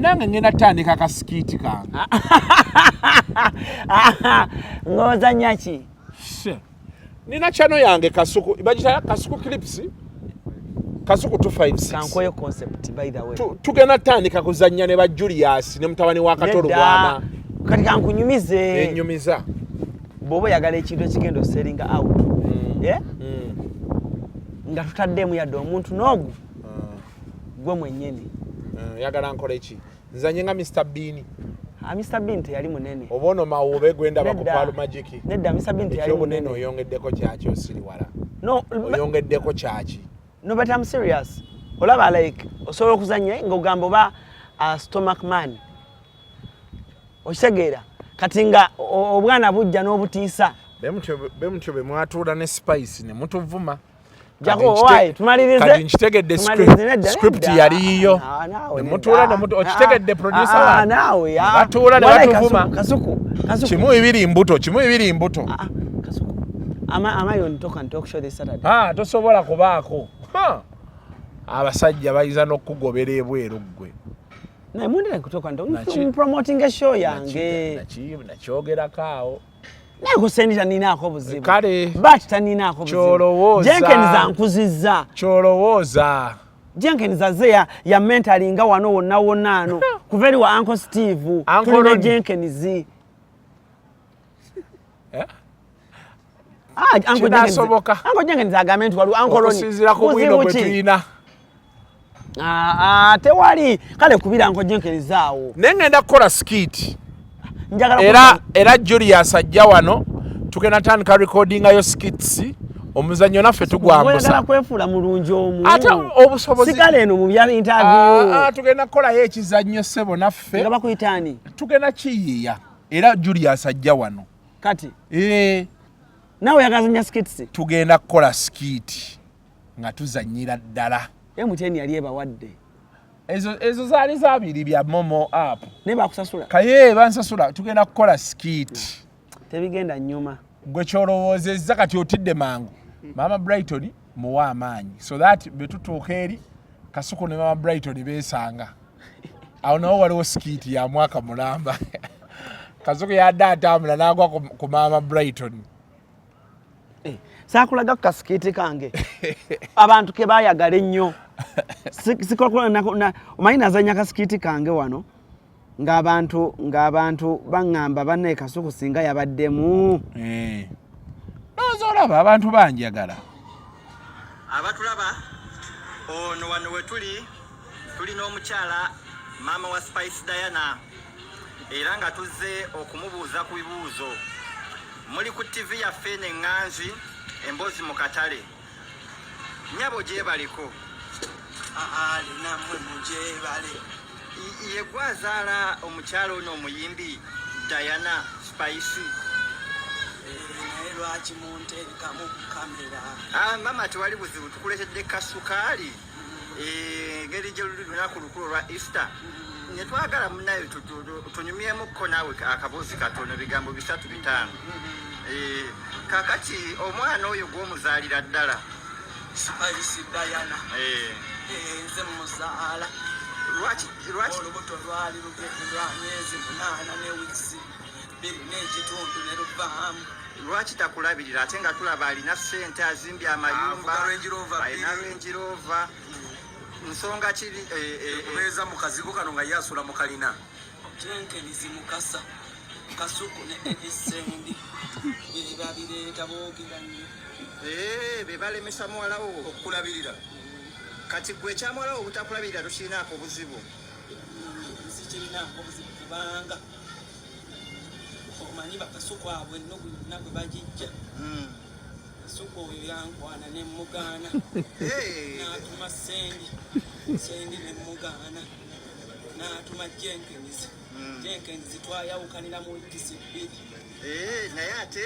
Nange ngenda tutandika ka skit kange. Ng'ozannya ki? Nina channel yange Kasuku, bagita Kasuku Clips. Kasuku 256. Kankoyo concept, by the way. Tugenda tutandika kuzannya ne ba Julius ne mutabani wa Kato Nedda. Lubwama. Kati kankunyumize. Enyumiza. Bw'oba oyagala ekintu ekigenda osellinga out, eh? Nga tutaddemu yadde omuntu n'ogu, gwe mwennyini. Yagala nkole ki? Nzanye nga Mr Bean? Ah, Mr Bean teyali munene. Oba ono Mawube gwendaba ku Nedda. Palu Magic. Nedda, Mr Bean teyali Ekyobunene munene. oyongeddeko kyaki osiriwala? No, Oyongeddeko kyaki? no, but I'm serious. Olaba like osobola okuzannya ng'ogamba oba stomach man, okitegeera? Kati nga obwana bujja n'obutiisa. Bemutyo be mwatuula ne Spice ne mutuvuma. Jako, owaaye, tumalirize. Kati nkitegedde. Tumalirize, nedda, Script nedda. yaliyo. Ah, naawe, Ne mutuula nedda. ne okitegedde, producer Ah, wange? naawe, Ne ah. batuula ne Walayi batuvuma. Kasuku, Kasuku. Kimu bibiri mbuto, kimu bibiri mbuto. Am I on Talk and Talk show this Saturday? Ah, tosobola kubaako. Ha! Abasajja bayinza n'okukugobera ebweru ggwe. Naye mundire ku Talk and Talk. Naki- Promoting show yange. Nakyogerako awo. Naye ku Sendi taninaako obuzibu. Kale. But taninaako buzibu. Kyolowooza. Jenkins ankuzizza. Kyolowooza. Jenkins azze ya mentoringa wano wonna wonna ano. Kuva eri wa Uncle Steve. Uncle Tulina Ronnie. Jenkins. Eh? Ah, Uncle Jenkins. Kinaasoboka. Uncle Jenkins agambe nti waliwo Uncle Ronnie. Okusinziira ku bwino Buzibu bwe ki? tulina. Ah, ah, tewali. Kale kubira Uncle Jenkins awo. Naye ngenda kukola skit. Njagala Era Julius ajja wano, tugenda tandika recordingayo skits, omuzannyo naffe tugwambusa. Oyagala kwefuula mulungi omu. Ate obusobozi Sigala eno mu bya interview. Ah, ah, tugenda kukolayo ekizannyo, ssebo, naffe. Nga bakuyita ani? Tugenda kiyiiya, era Julius ajja wano. Kati Eh, naawe oyagala zanya skits? Tugenda kukola skit nga tuzannyira ddala. MTN yali ebawadde. Ezo zaali zabiri bya MoMo app. Naye bakusasula? Kaye bansasula. Tugenda kukola skit. Tebigenda nnyuma. Gwe kyolowoozezza kati otidde mangu. Maama Brighton muwa amaanyi so that bwe tutuuka eri Kasuku ne Maama Brighton beesanga awo, nawo waliwo skit ya mwaka mulamba. Kasuku yadde atambula n'agwa ku Maama Brighton. Saakulaga ku kaskit kange abantu ke baayagala ennyo. Omanyi nazanya kaskit kange wano ng'abantu baŋŋamba, bannaye, Kasuku singa yabaddemu. Eh. Ndowooza olaba abantu banjagala. Abatulaba ono wano we tuli, tulina omukyala maama wa Spice Diana, era nga tuzze okumubuuza ku bibuuzo. Muli ku TV yaffe neŋŋanzi, emboozi mu katale. Nyabo, gyebaliko. Ali nammwe, mugyebale. Ye gwazaala omukyala ono omuyimbi Diana Spice? Naye lwaki munteekamu kamera? Ah, mama, tewali buzibu, tukuleetedde kasukaali. Engeri gye luli lunaku lukulu olwa Easter, ne twagala munaye tunyumyemukko naawe akaboozi katono, bigambo bisatu bitaano. Kakati omwana oyo gw'omuzaalira ddala? Spice Diana? Eh, nze muzaala. Lwaki? Olubuto lwali lwa myezi 8 ne wiiki 2 n'ekitundu ne luvaamu. Lwaki takulabirira ate nga tulaba alina ssente, azimbye amayumba, Avuga Range Rover alina bbiri. Range Rover? Nsonga kiri Kubeeza mu kazigo kano nga ye asula mu kalina. Jenkins Mukasa, Kasuku ne Edisendi bebabireeta, boogera nnyo. Be balemesa muwalawo okukulabirira. Kati gwe ekyamuwalawo obutakulabirira tokirinaako obuzibu? Sikirinaako buzibu kubanga omanyi bakasuku abo ennugu yonna gwe bagijja. Kasuku oyo yankwana ne mugaana. N'atuma Sendi, Sendi ne mugaana, n'atuma Jenkins, Jenkins twayawukanira mu wiiki 2. Naye ate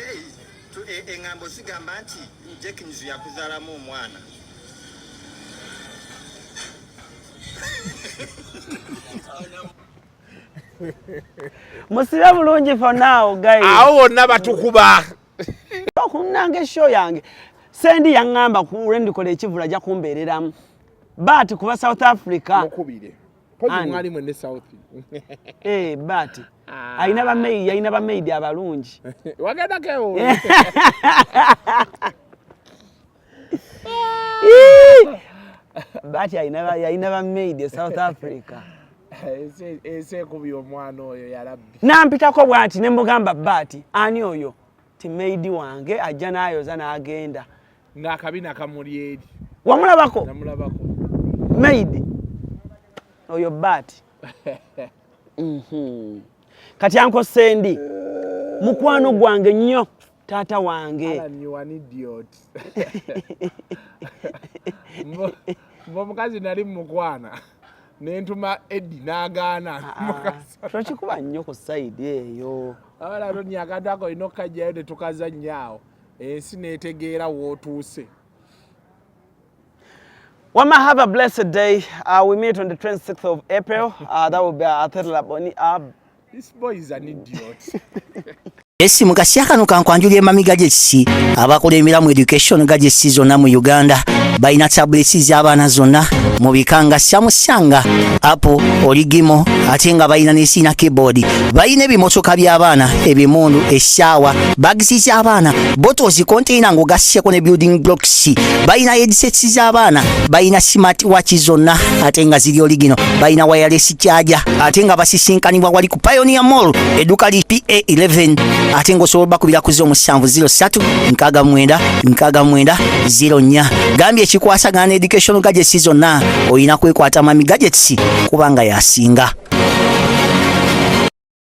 eŋŋambo zigamba nti Jenkins yakuzaalamu omwana. Musibe bulungi for now, guys. Awo wonna batukuba. Okunanga eshow yange, Sendi yaŋŋamba ku lwendikola ekivula ajja kumbeereramu, but kuba South Africa. Mukubire. Pozi. Ani? Mwali mwenne South. Eh, but alina bamaid, alina bamaid abalungi. Wagendako? Ii! But alina bamaid e South Africa. Ensi ekubye omwana oyo, yalabbi. Nampitako bwati ne mugamba, but ani oyo? Ti maid wange, ajja n'ayoza n'agenda. Ng'akabina kamuli eri. Wamulabako? Namulabako. Maid oyo, but Kati Uncle Sendi mukwano gwange nnyo, taata wange. Alan, you an idiot. Omukazi nali mukwana nentuma Eddy n'agaana. Ah, tokikuba nnyo ku side eyo. Abala Ronnie, akantu ako olina okukajjayo ne tukazannya awo, ensi n'etegeera w'otuuse. Wama, have a blessed day. We meet on the 26th of April. That will be Athetla Boni. This boy is an idiot. Esi mu kaseera kano kankwanjulira Emami Gadgets, abakulembera mu education gadgets zonna mu Uganda. Balina tablets z'abaana zonna mu bika nga Samsung, Apple, Origimo, ate nga balina ne sina keyboard. Balina ebimotoka by'abaana, ebimundu, essaawa, bags z'abaana, bottles, container ng'ogasseko ne building blocks. Balina headsets z'abaana, balina smart watch zonna ate nga ziri original, balina wireless charger, ate nga basisinkanibwa wali ku Pioneer Mall, edduka li PA11, ate ng'osobola bakubira ku 0703 69 69 04. Gambye ekikwasagana ne education gadgets zonna, olina kwekwata Mami Gadgets kubanga yasinga.